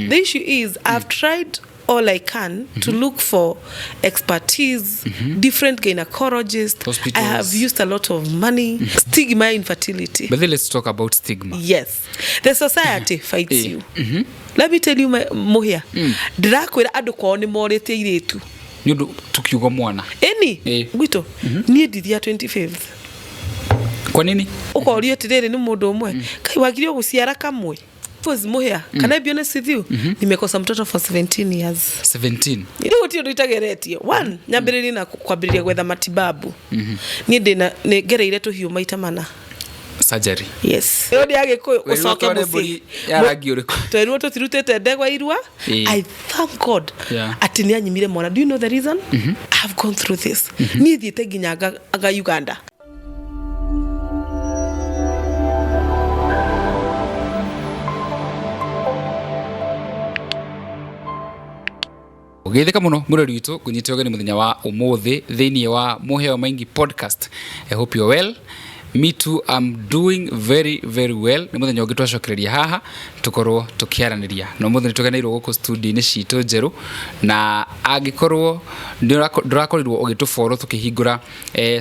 The issue is I've tried all I can to look for expertise, different gynecologists. Hospitals. I have used a lot of money. Stigma infertility. But then let's talk about stigma. Yes. The society fights Eh. you. Let me tell you my muhia. Ndirakwira andu kwao ni morĩtie irĩtu. Nĩ ũndũ tukiuga mwana. Ĩni Eh. gwitũ niĩ ndithia 25th. Kwa nini? Ũkorio atĩrĩrĩ nĩ mũndũ ũmwe. Kai wagire gũciara kamwe. Because muhia, can I be honest with you? Nimekosa mtoto for 17 years. 17. Rĩu gũtirĩ ũndũ itageretie. One, nyambĩrĩrie na kwambĩrĩria gwetha matibabu. Niĩ ndĩna nĩ ngereire tũhiũ maita mana. Surgery. Yes. Ĩyo nĩ ya Gĩkũyũ Werirwo ũcoke ũtware mũciĩ. mbũri ya rangi ũrĩkũ? Twerirwo tũtirutĩte ndegwa irua. Ĩĩ. I thank God Yeah. atĩ nĩ anyimire mwana. Do you know the reason? I have gone through this. Niĩ thiĩte nginya anga Uganda. Ũgeithĩka mũno mũrori witũ ngũnyite ũgeni mũthenya wa ũmũthĩ thĩinĩ wa Mũheo Maingi podcast. I hope you're well. Me too, I'm doing very very well. Nĩ mũthenya ũngĩ twacokereria haha tũkorwo tũkĩaranĩria na ũmũthĩ nĩ tũgeneirwo gũkũ studio-inĩ citũ njerũ, na angĩkorwo ndũrakorirwo ũgĩtũboro tũkĩhingũra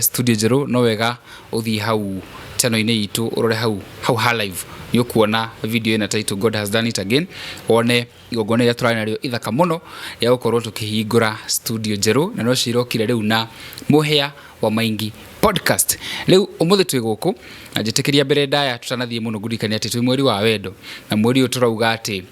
studio njerũ, no wega ũthiĩ hau channel-inĩ itũ ũrore hau ha live, nĩ ũkuona video ĩna title God has done it again, wone igongona rĩrĩa tũrarĩ narĩo ithaka mũno rĩa gũkorwo tũkĩhingũra studio njerũ, na no cirokire rĩu na Mũhĩa wa Maingi podcast. Rĩu ũmũthĩ twĩ gũkũ na njĩtĩkĩria mbere ndaya tũtanathiĩ mũno ngũririkania atĩ twĩ mweri wa wendo, na mweri ũyũ tũrauga atĩ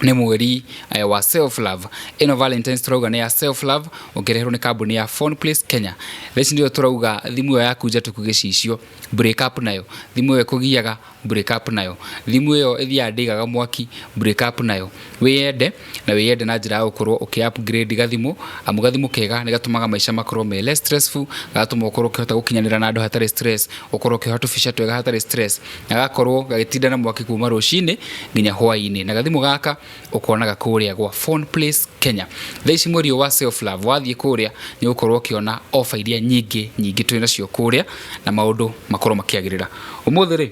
nĩ mweri wa self love. Ĩno Valentines tũrauga nĩ ya self love, ũkĩreherwo nĩ kambuni ya Phone Place Kenya. Thaa ici nĩyo tũrauga thimũ ĩyo yaku njatũku gĩcicio, break up nayo. Thimũ ĩyo ĩkũgiaga, break up nayo. Thimũ ĩyo ĩthiaga ndĩigaga mwaki, break up nayo. Wĩyende na wĩyende na njĩra ya gũkorwo ũkĩ upgrade gathimũ, amu gathimũ kega nĩ gatũmaga maica makorwo me less stressful, gatũma ũkorwo ũkĩhota gũkinyanĩra na andũ hatarĩ stress, ũkorwo ũkĩoha tũbica twega hatarĩ stress, na gakorwo gagĩtinda na mwaki kuma rũcinĩ nginya hwaĩ-inĩ. Na gathimũ gaka ũkonaga kũrĩa gwa Phone Place Kenya. Thaa ici mweri ũyũ wa self love wathiĩ kũrĩa nĩ ũgũkorwo ũkĩona offer iria nyingĩ nyingĩ twĩ nacio kũrĩa, na maũndũ makorwo makĩagĩrĩra. Ũmũthĩ rĩ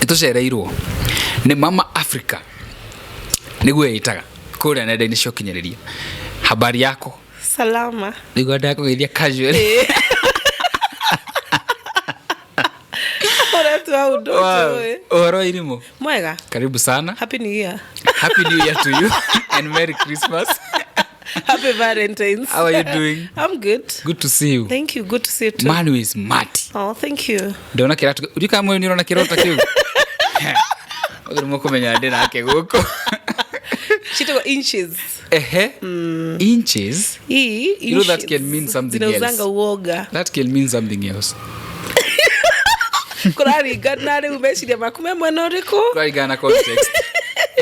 nĩtũcereirwo nĩ Mama Africa, nĩguo ĩtaga kũrĩa nenda-inĩ cia ũkinyanĩria. Habari yako? Salama. Nĩguo ndakũgeithia casual. Ũretua ũndũ Wow. ũyũ. Ũhoro wa irimũ? Mwega. Karibu sana. Happy New Year. Happy New Year to you and Merry Christmas. Happy Valentine's. How are you doing? I'm good. Good to see you. Thank you. Good to see you too. Man who is smart. Oh, thank you. Ndona kĩratũ. Uri kama mwe nĩũrona kĩrota kĩu? Ũthĩ mũkũmenya ndĩ nake gũkũ. Chitagwo inches. Ehe. Inches? Hii You know that inches. can mean something Zinauzanga else. uoga. That can mean something else. Kũraringana rĩu meciria maku me mwena ũrĩkũ? Kũraringana na context.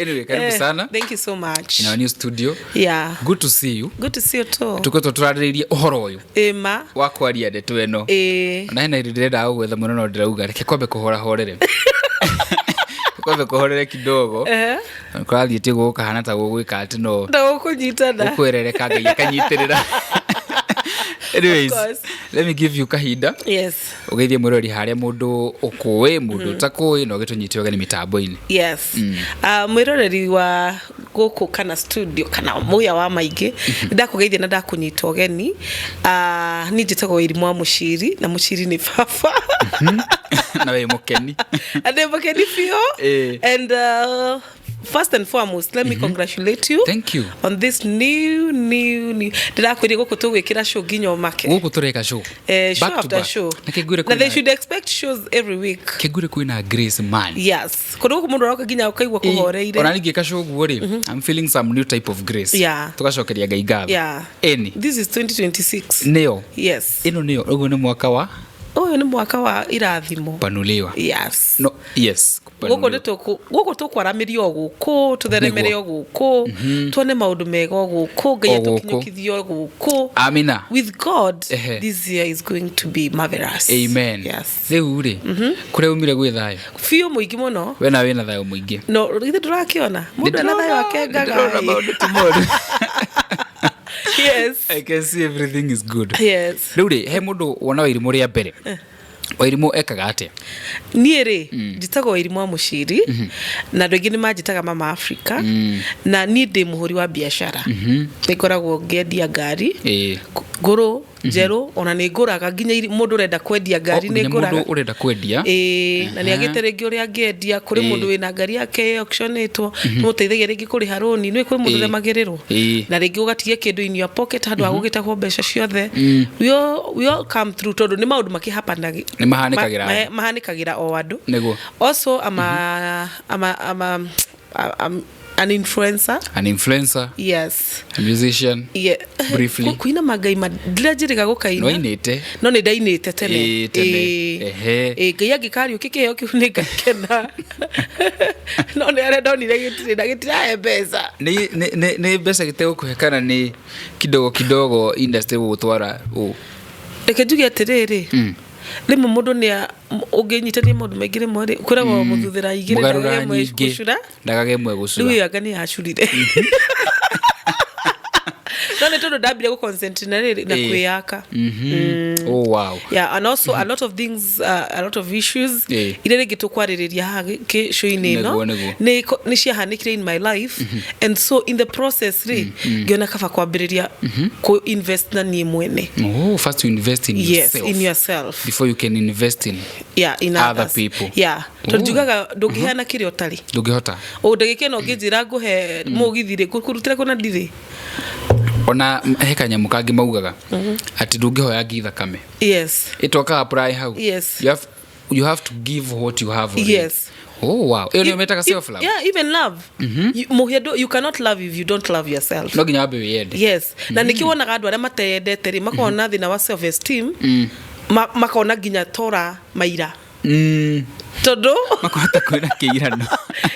Anyway, karibu sana. Thank you so much. In our new studio. Yeah. Good to see you. Good to see you too. Tũkoretwo tũrarĩrĩria ũhoro ũyũ Ĩma. wa kwaria ndeto ĩno. Ĩĩ. Na hena hĩndĩ ndĩrendaga gũgwetha mũno no ndĩrauga reke kwambe kũhorahorere. Kwambe kũhorere kidogo. Kũrathiĩte ũguo gũkahana ta gũgwĩka atĩ no Na gũkũnyitana. gũkwerereka Ngai akanyitĩrĩra. Anyways, Of course. let me give you kahinda. Yes. Ũgeithie mwĩroreri harĩa mũndũ ũkũĩ, mũndũ ũtakũĩ, na ũgĩtũnyite ũgeni mĩtambo-inĩ. Yes. Mwĩroreri wa gũkũ kana studio kana mũhĩa wa maingĩ, ndakũgeithia na ndakũnyita ũgeni. Niĩ njĩtagwo Wairimu wa Mũciri, na Mũciri nĩ baba. Na wĩ mũkeni. Na ndĩ mũkeni biũ. And first and foremost, let me congratulate you. Thank you. On this new, new, new. Ndĩrakwĩria gũkũ tũgwĩkĩra show nginya ũmake. Gũkũ tũreka show. Show Back to after back. show. Na kĩngwĩre Na they kwĩna should expect shows every week. kĩngwĩre kwĩna Grace man. Yes. Kũndũ gũkũ mũndũ aroka nginya ũkaigua kũhoreire. Ona ningĩka show ũguo rĩ, I'm feeling some new type of grace. Yeah. Tũgacokeria Ngai ngatho. Yeah. Ĩni. This is 2026. Nĩyo. Yes. Ĩno nĩyo. Ũguo nĩ mwaka wa Ũyũ nĩ mwaka wa irathimo. panuliwa. Yes. No, yes. Gũkũ nĩ gũkũ tũkwaramĩrio o gũkũ, tũtheremere o gũkũ, tuone maũndũ mega o gũkũ, Ngai O gũkũ. atũkinyũkithie o gũkũ. Amina. With God, Ehe. this year is going to be marvelous. Amen. Yes. Rĩu rĩ, kũrĩa umire gwĩ thayũ? Biũ mũingĩ mũno. We nawe wĩna thayũ mũingĩ. No, githĩ ndũrakĩona? Mũndũ ena thayũ akengaga. Ndĩrona maũndũ ti moru. Yes. I can see everything is good. Yes. Rĩu rĩ, he mũndũ wona Wairimu rĩa mbere. Wairimu ekaga atia? Niĩ rĩ, njĩtagwo Wairimu wa Mũciri, na andũ aingĩ nĩ manjĩtaga Mama Africa. Na niĩ ndĩ mũhũri wa biacara, nĩ ngoragwo ngĩendia ngari ngũrũ, njerũ, ona nĩ ngũraga nginya mũndũ ũrenda kwendia ngari. O, nĩ nginya ngũraga. Mũndũ ũrenda kwendia. Ĩĩ, na nĩ agĩte rĩngĩ ũrĩa angĩendia kũrĩ mũndũ wĩna ngari yake auctionĩtwo, nĩmũteithagia rĩngĩ kũrĩha rũni, nĩ kũrĩ mũndũ ũremagĩrĩrwo, na rĩngĩ ũgatigia kĩndũ in your pocket handũ ha gũgĩtahwo mbeca ciothe. We all come through, tondũ nĩ maũndũ makĩhapanag. Nĩ mahanĩkagĩra andũ. Mahanĩkagĩra o andũ. Also I'm an influencer. An influencer. Yes. A musician. Yeah. Briefly. Kuina mangai ndiranjĩrĩga gũkaina. Nĩwainĩte? No nĩ ndainĩte tene. Ĩĩ, tene. Ĩĩ. Ĩĩ, Ngai angĩkariũkia kĩheo kĩu nĩ ngakena, no nĩ arĩa ndonire gĩtirĩ na gĩtirahe mbeca. Nĩ mbeca gĩtegũkũhe kana nĩ kidogo kidogo industry gũgũtwara ũ? Reke njuge atĩrĩrĩ, rĩmwe mũndũ nĩ ũngĩnyitania maũndũ maingĩ, rĩmwe rĩ kwĩragwo mũthuthĩra igĩrĩ Mũgarũra ndagage ĩmwe nyingĩ gũcura. Ndagage ĩmwe Rĩu gũcura. ĩyo anga nĩ yacurire, no nĩ tondũ ndambire gũ na rĩrĩ na kwĩyaka. Oh, wow. Yeah, and also a lot of things, a lot of issues iria rĩngĩ tũkwarĩrĩria haha kĩcũ-inĩ ĩno Nĩguo. nĩ ciahanĩkire in my life, and so in the process rĩ, ngĩona kaba kwambĩrĩria kũ invest na niĩ mwene. Oh, first you invest in yourself In yourself before you can invest in yeah, in other others. people. Yeah, tondũ Oh. njugaga ndũngĩheana kĩrĩa ũtarĩ. Ndũngĩhota. O ndagĩka ĩno ũngĩnjĩra ngũhe mũgithi rĩ, ngũkũrutĩra kũna ndirĩ. Ona he kanyamũ kangĩ maugaga atĩ ndũngĩhoya ngi thakame. Ĩtokaga apply hau. You have to give what you have already. Oh, wow, ĩyo nĩyo metaga self love. Yeah, even love. You cannot love if you don't love yourself. No nginya wambe wĩyende. Yes, na nĩkĩo wonaga andũ arĩa mateyendete rĩ, makoragwo na thĩna wa self esteem, makona nginya tora maira, tondũ Makahota kwĩna kĩirano.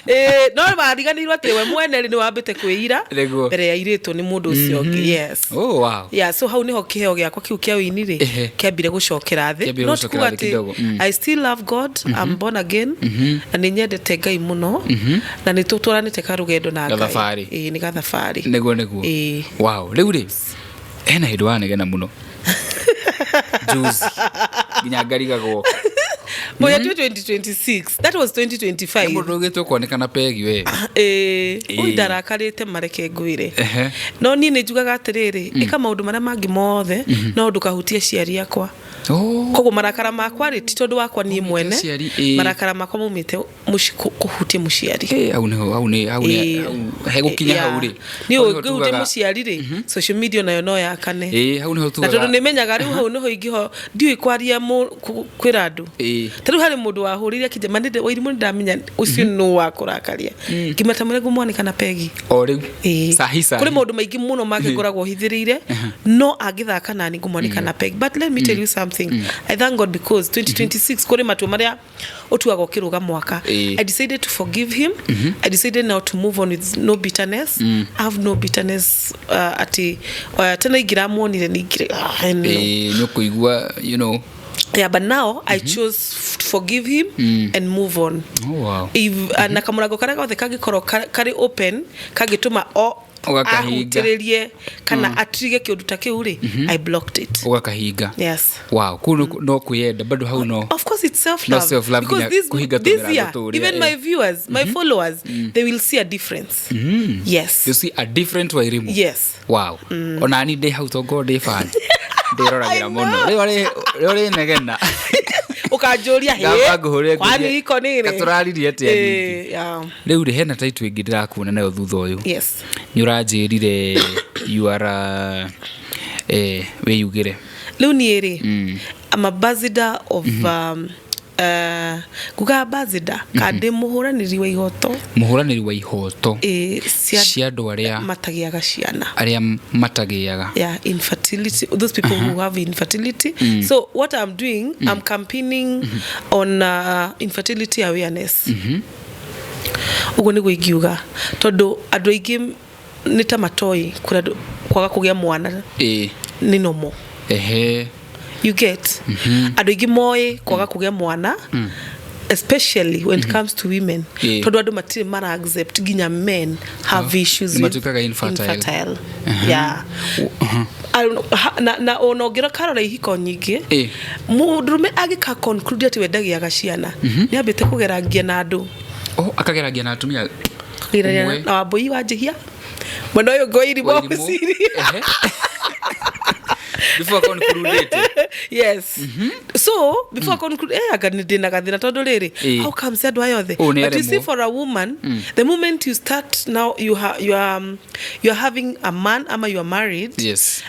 Ĩĩ, no wariganĩirwo atĩ we mwene rĩ, nĩ wambĩte kwĩira mbere ya irĩtwo nĩ mũndũ ũcio ũngĩ. Yes. Oh, wow. Yeah, so hau niho kĩheo gĩakwa kĩu kĩa ũini rĩ, kĩambire gũcokera thĩ. Kĩambire Not gũcokera kuga thĩ atĩ kidogo. I still love God, I'm born again, na nĩ nyendete Ngai mũno, na nĩ tũtwaranĩte karũgendo na Ngai. Gathabarĩ. Ĩĩ, nĩ gathabarĩ. Nĩguo. Ĩĩ. Wow, rĩu rĩ, hena hĩndĩ wanegena mũno juzi nginya ngarigagwo. Moya 2026, that was 2025. Mũndũ ũgĩtwo kuonekana pegi we. Ĩĩ, ũyũ ndarakarĩte, mareke ngwĩre. No niĩ nĩ njugaga atĩrĩrĩ, ĩka maũndũ marĩa mangĩ mothe, no ndũkahutie aciari akwa. Koguo marakara makwa rĩ, ti tondũ wakwa niĩ mwene. Aciari, ĩĩ. Marakara makwa maumĩte kũhutia mũciari. Eh, hau nĩho hau nĩ hau nĩ Ĩĩ. hegũkinya Yeah. hau rĩ. Niĩ Hau nĩho ũngĩhutia mũciari rĩ, social media nayo no yakane. Ĩĩ, hau nĩho Na tugaga. tondũ nĩ menyaga rĩu hau nĩho ingĩho ndiũĩ kwaria kwĩra andũ. Ta rĩu harĩ mũndũ wahũrĩire akĩnjĩra ma Wairimu, nĩ ndamenya ũcio nũ wa kũrakaria, ngĩmata mũrĩa ngũmwanĩka na pegi. O rĩu. Ĩĩ. Sahi sahi. Kũrĩ maũndũ maingĩ mũno mangĩ ngoragwo hithĩrĩire, no angĩthaka nani ngũmwanĩka na peg. But let me tell you something, I thank God because 2026 kũrĩ matua marĩa ũtuaga ũkĩrũga mwaka. I decided to forgive him. I decided now to move on with no bitterness. I have no bitterness, atĩ tena ingĩramuonire ningire, ah, no. Ĩĩ, nĩ ũkũigua Yeah, but now I chose to forgive him and move on. Oh, wow. If, na kamũrango karĩa gothe kangĩkorwo karĩ open kangĩtũma o Ũgakahinga. ahutĩrĩrie kana atige kĩũndũ ta kĩu rĩ, I blocked it. Ũgakahinga. Yes. Wow, kũu no kwĩyenda bado hau no. Of course it's self No love. self-love because nginya this, kũhinga this tũmĩrango year, tũrĩa, even eh. my viewers, my followers, they will see a difference. Yes. You see a different Wairimu. Yes. Wow, ona ni ndĩ hau tongorwo ndĩ fan ndĩroragĩra mũno rĩu rĩ negena. Ũkanjũria Ngamba ngũhũre kwani ngũrie, iko nini? Katũraririe atĩa ningĩ? Eh, yeah. Rĩu rĩ, hena taitũ ĩngĩ ndĩrakuona nayo thutha ũyũ. Yes. Nĩ ũranjĩrire you are a, wĩyugĩre. Rĩu niĩ rĩ, I'm ambassador of nguga ambassador ka ndĩ mũhũranĩri wa ihoto. Mũhũranĩri wa ihoto Ĩ, cia cia andũ arĩa matagĩaga ciana. Arĩa matagĩaga. Yeah, infertility, those people who have infertility. So what I'm doing, I'm campaigning on infertility awareness. Ũguo nĩguo ingiuga, tondũ andũ aingĩ nĩ ta matoi kũrĩ andũ kwaga kũgĩa mwana nĩ normal. You get, andũ aingĩ moĩ kwaga kũgĩa mwana. Especially when it comes to women, tondũ andũ matirĩ mara accept nginya men have issues Nĩ with matuĩkaga infertile. Infertile. Yeah. I don't know, na ona ũngĩra karora ihiko nyingĩ, mũndũrũme angĩka conclude atĩ we ndagĩaga ciana, nĩ ambĩte kũgerangia na andũ. Oh, akageragia na atumia. Kũgerania Ũmwe. Na Wambũi wa Njihia, mwena ũyũ ũngĩ wa Irimũ wa Wairimu. Mũciri. Ehe. Before concluded. Yes, so before conclude, anga nĩ ndĩna gathĩna tondũ rĩrĩ, how comes andũ aya othe? Ũũ nĩ But you see, aremwo. for a woman, the moment you start now, you are having a man ama you are married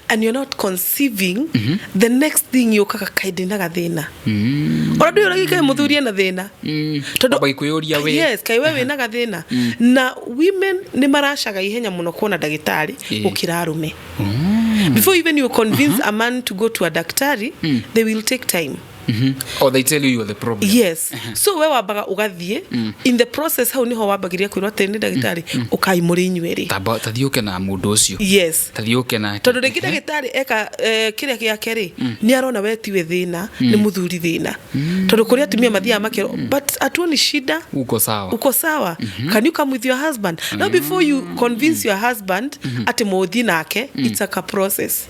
and you're not conceiving, the next thing yũkaga, kaĩ ndĩna gathĩna? Ona ndũĩ ũragĩkaĩ mũthuri ena thĩna. Tondũ Wamba kwĩyũria we. Yes, kaĩ we wĩna gathĩna? Na women nĩ maracaga ihenya mũno kuona ndagĩtarĩ gũkĩra arũme. Before even you convince a man to go to a daktari, they will take time. Or they tell you you are the problem. Yes, so we wambaga ũgathiĩ, in the process hau nĩho wambagĩria kwĩrwo atĩ nĩ ndagĩtarĩ ũkai mũrĩ inyuerĩ. Tamba tathiĩ ũke na mũndũ ũcio. Yes. Tathiĩ ũke nake. Tondũ rĩngĩ ndagĩtarĩ eka kĩrĩa gĩake rĩ, nĩ arona we tiwe thĩna, nĩ mũthuri thĩna, tondũ kũrĩ atumia mathiaga makĩrwo, but hatuoni shida. Uko sawa. Uko sawa, can you come with your husband? Now before you convince your husband atĩ mũthiĩ nake, it's like a process.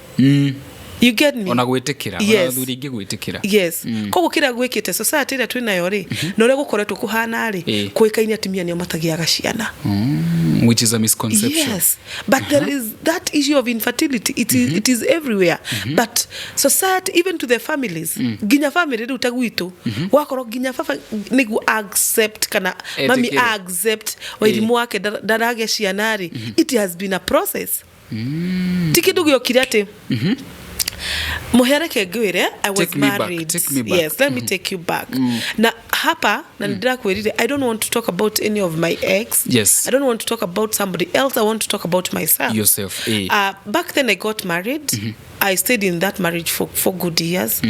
You get me? Ona gwĩtĩkĩra. Ona athuri aingĩ gwĩtĩkĩra. Yes, koguo kĩrĩa gwĩkĩte society ĩrĩa twĩnayo rĩ, na ũrĩa gũkoretwo kũhana rĩ, kũĩkaine atumia nĩo matagĩaga ciana. Which is a misconception. Yes, but there is that issue of infertility. It is everywhere. But society, even to the families, nginya family rĩu ta gwitũ, wakorwo nginya baba nĩguo accept kana mami Etĩkĩre. accept Wairimũ wake ndaragĩa ciana rĩ, it has been a process. Ti kĩndũ gĩokire atĩ mũhereke ngwĩre I was Take me back, married. take me back. Yes, let me take you back. Na hapa na nĩndĩrakwĩrire I don't want to talk about any of my ex. I don't want to talk about somebody else. I want to talk about myself. Yourself, eh. Back then I got married. I stayed in that marriage for 4 good years.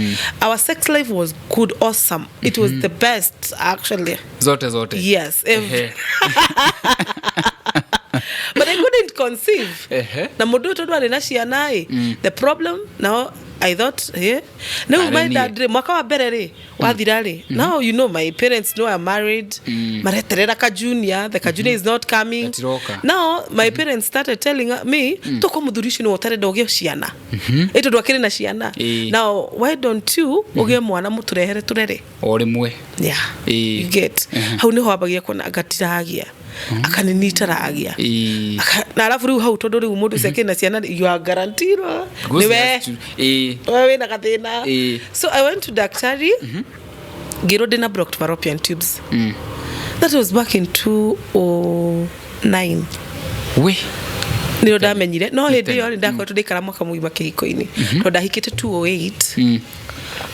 Our sex life was good, awesome. It was the best, actually. Zote zote. Yes. Ehe. But I couldn't conceive. Na mũndũ ũyũ tondũ arĩ na ciana ĩ, the problem now, I thought, rĩu my Arĩ niĩ. dad rĩ, mwaka wa mbere rĩ wathira rĩ, now you know my parents know I'm married, mareterera ka junior. The ka junior is not coming. Gatiroka. Now my parents started telling me, toko mũthuri ũcio nĩwe ũtarenda ũgĩe ciana ĩ, tondũ akĩrĩ na ciana. Now why don't you ũgĩe mwana mũtũrehere tũrere? O rĩmwe. Yeah. You get? Hau niho wambagia kuona anga tiragia akanini taragia. Na arabu rĩu hau, tondũ rĩu mũndũ ũcio akĩrĩ na ciana, you are guaranteed Because nĩwe he has we wĩna gathĩna. So I went to daktari, ngĩrwo ndĩna blocked fallopian tubes. That was back in 2009. We. Nĩrĩo ndamenyire, no hĩndĩ Tene. ĩyo rĩ, ndakoretwo ndaikara mwaka mũgima kĩhiko-inĩ, tondũ ndahikĩte 208,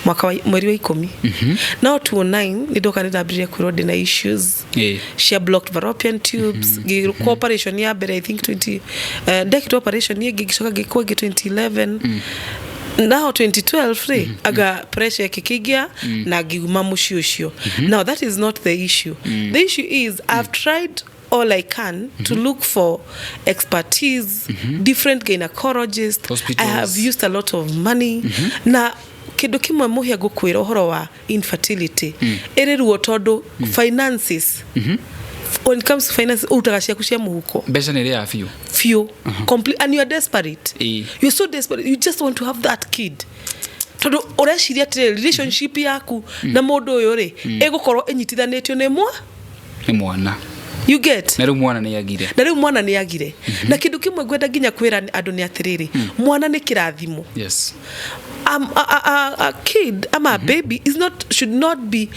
mwaka wa mweri wa 10. No 209 nĩ ndoka nĩ ndambĩrĩria kwĩrwo ndĩna issues cia blocked fallopian tubes. Ngĩkwo operation ya mbere, I think 20, ndekĩtwo operation ĩngĩ, ngĩcoka ngĩkwo ĩngĩ 2011. Now 2012 rĩ, anga pressure ĩkĩkĩingĩa na ngiuma mũciĩ ũcio. Now that is not the issue. The issue is I've tried all I can to look for expertise, different gynecologists. Hospitals. I have used a lot of money. Na kĩndũ kĩmwe mũhĩa ngũkwĩra ũhoro wa infertility, ĩrĩ ruo tondũ finances, when it comes to finance, ũrutaga ciaku cia mũhuko. Mbeca nĩ ĩrĩa biũ. Biũ. Complete, and you are desperate. You're so desperate, you just want to have that kid, tondũ ũreciria atĩrĩrĩ, relationship yaku na mũndũ ũyũ rĩ, ĩgũkorwo ĩnyitithanĩtio nĩ mwa Nĩ mwana. You get? Na rĩu mwana nĩ agire. Na rĩu mwana nĩ agire. Na kĩndũ kĩmwe ngwenda nginya kwĩra andũ nĩ atĩrĩrĩ, mwana nĩ kĩrathimo. A kid ama a baby is not should not be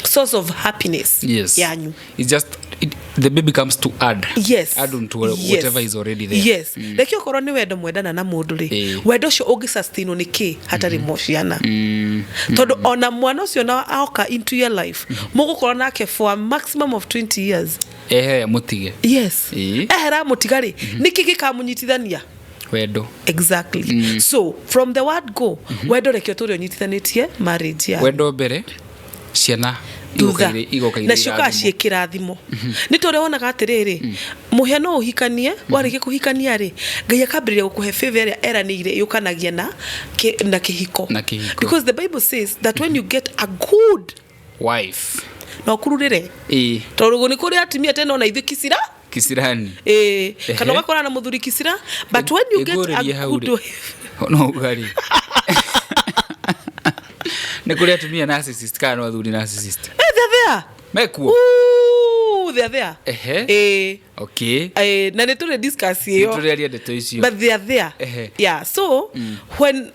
source of happiness yanyu. It's just the baby comes to add. Add on to whatever is already there. Yes, reke okorwo nĩ wendo mwendana na mũndũ rĩ, wendo ũcio ũngĩsustainwo nĩ kĩ hatarĩ mo ciana? Tondũ ona mwana ũcio na oka into your life, mũgũkorwo nake for a maximum of 20 years. Ehe, mũtige. Yes. Ehera mũtiga rĩ, nĩkĩ gĩkamũnyitithania? Wendo. Exactly. So from the word go, wendo reke ũtũre ũnyitithanĩtie marriage ya Wendo mbere, ciana thutha. Igoka irĩ Na ciũkaga irathimo. ciĩ kĩrathimo. Nĩ ta ũrĩa wonaga atĩrĩrĩ, mũhĩa no ũhikanie, warĩkia kũhikania rĩ, Ngai akambĩrĩria gũkũhe favor ĩrĩa eranĩire yũkanagia na kĩhiko. Na kĩhiko. Because the Bible says that when you get a good Wife. Na ũkururĩre, tondũ nĩ kũrĩ atumia tena ona ithuĩ kisira. Kisirani. Ĩĩ, kana ũgakora na mũthuri kisira, but when you get Ĩngũrĩrie a hau good rĩ. wife. No uga rĩ, nĩ kũrĩ atumia narcissist kana no athuri narcissist? Eh, they're there. Mekuo. Ooh, they're there. Ĩĩ. Eh, na nĩ tũrĩ discuss ĩyo. Nĩtũrĩaria ndeto icio. But they are there. Yeah, so when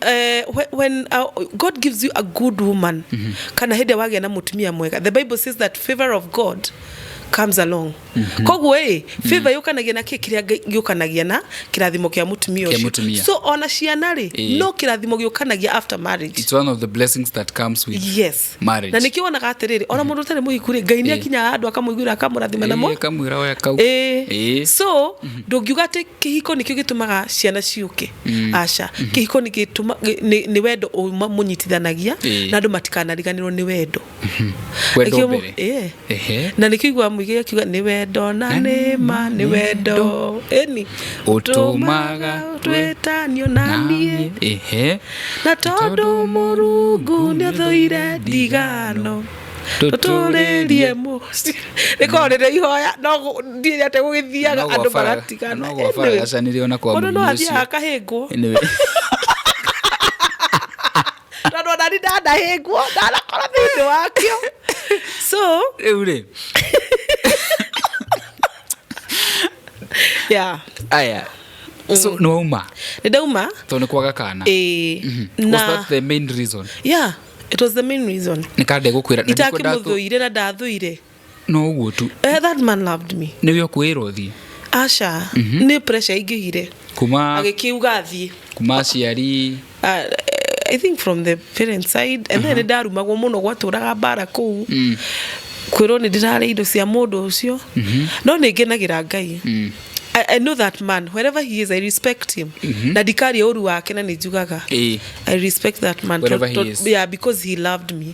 God gives you a good woman, kana hĩndĩ ĩrĩa wagĩa na mũtumia mwega, the Bible says that favor of God comes along. Koguo ĩ favor yũkanagia na kĩ kĩrĩa gĩũkanagia na kĩrathimo kĩa mũtumia Kĩa ũcio. mũtumia. So ona ciana rĩ, no kĩrathimo gĩũkanagia after marriage. It's one of the blessings that comes with Yes. marriage. Na nĩkĩo wonaga atĩrĩrĩ, ona mũndũ ũtarĩ mũhiku rĩ, Ngai nĩ akinyaga handũ akamũiguĩra, akamũrathima namo. Ĩĩ, akamwĩra oya kau. Ĩĩ. So ndũngiuga atĩ kĩhiko nĩkĩo gĩtũmaga ciana ciũke. Aca, kĩhiko nĩ gĩtũma nĩ wendo ũma mũnyitithanagia, na andũ matikanariganĩrwo nĩ wendo. Wendo Nĩkĩo mbere. Ĩĩ. Na nĩkĩo iguaga mũingĩ akiuga nĩ wendo na nĩ ma nĩ wendo ĩni Ũtũmaga twĩtanio na niĩ, na tondũ Mũrungu nĩ athũire ndigano, tũtũrĩrie mũciĩ. Rĩkoragwo rĩrĩ ihoya, no ndiũĩ atĩ gũgĩthiaga No andũ maratigana. no gwabaraganire ona kwa Mũndũ no mũini athiaga ũcio. akahĩngwo, Anyway. tondũ ona ni ndanahĩngwo, ndanakora thĩinĩ wakĩo, so Rĩu rĩ, yeah. Aya, so nĩ wauma Nĩ ndauma. tondũ nĩ kwaga kana? Ĩĩ. Was Na that the main reason? Yeah, it was the main reason. Nĩ kande gũkwĩra na ndikwenda Itakĩmũthũire na ndathũire. No ũguo tu. Eh, that man loved me. Nĩwe ũkwĩrwo thiĩ? Aca, nĩ pressure ingĩhire. Kuma Agĩkiuga thiĩ. Kuma aciari? I think from the parent side, and then ndarumagwo mũno, gwatũraga mbara kũu, kwĩrwo nĩ ndĩrarĩa indo cia mũndũ ũcio, no nĩ ngenagĩra Ngai. I know that man, wherever he is, I respect him, na ndikaria ũru wake, na nĩ njugaga I respect that man. Wherever he is. Yeah, because he loved me.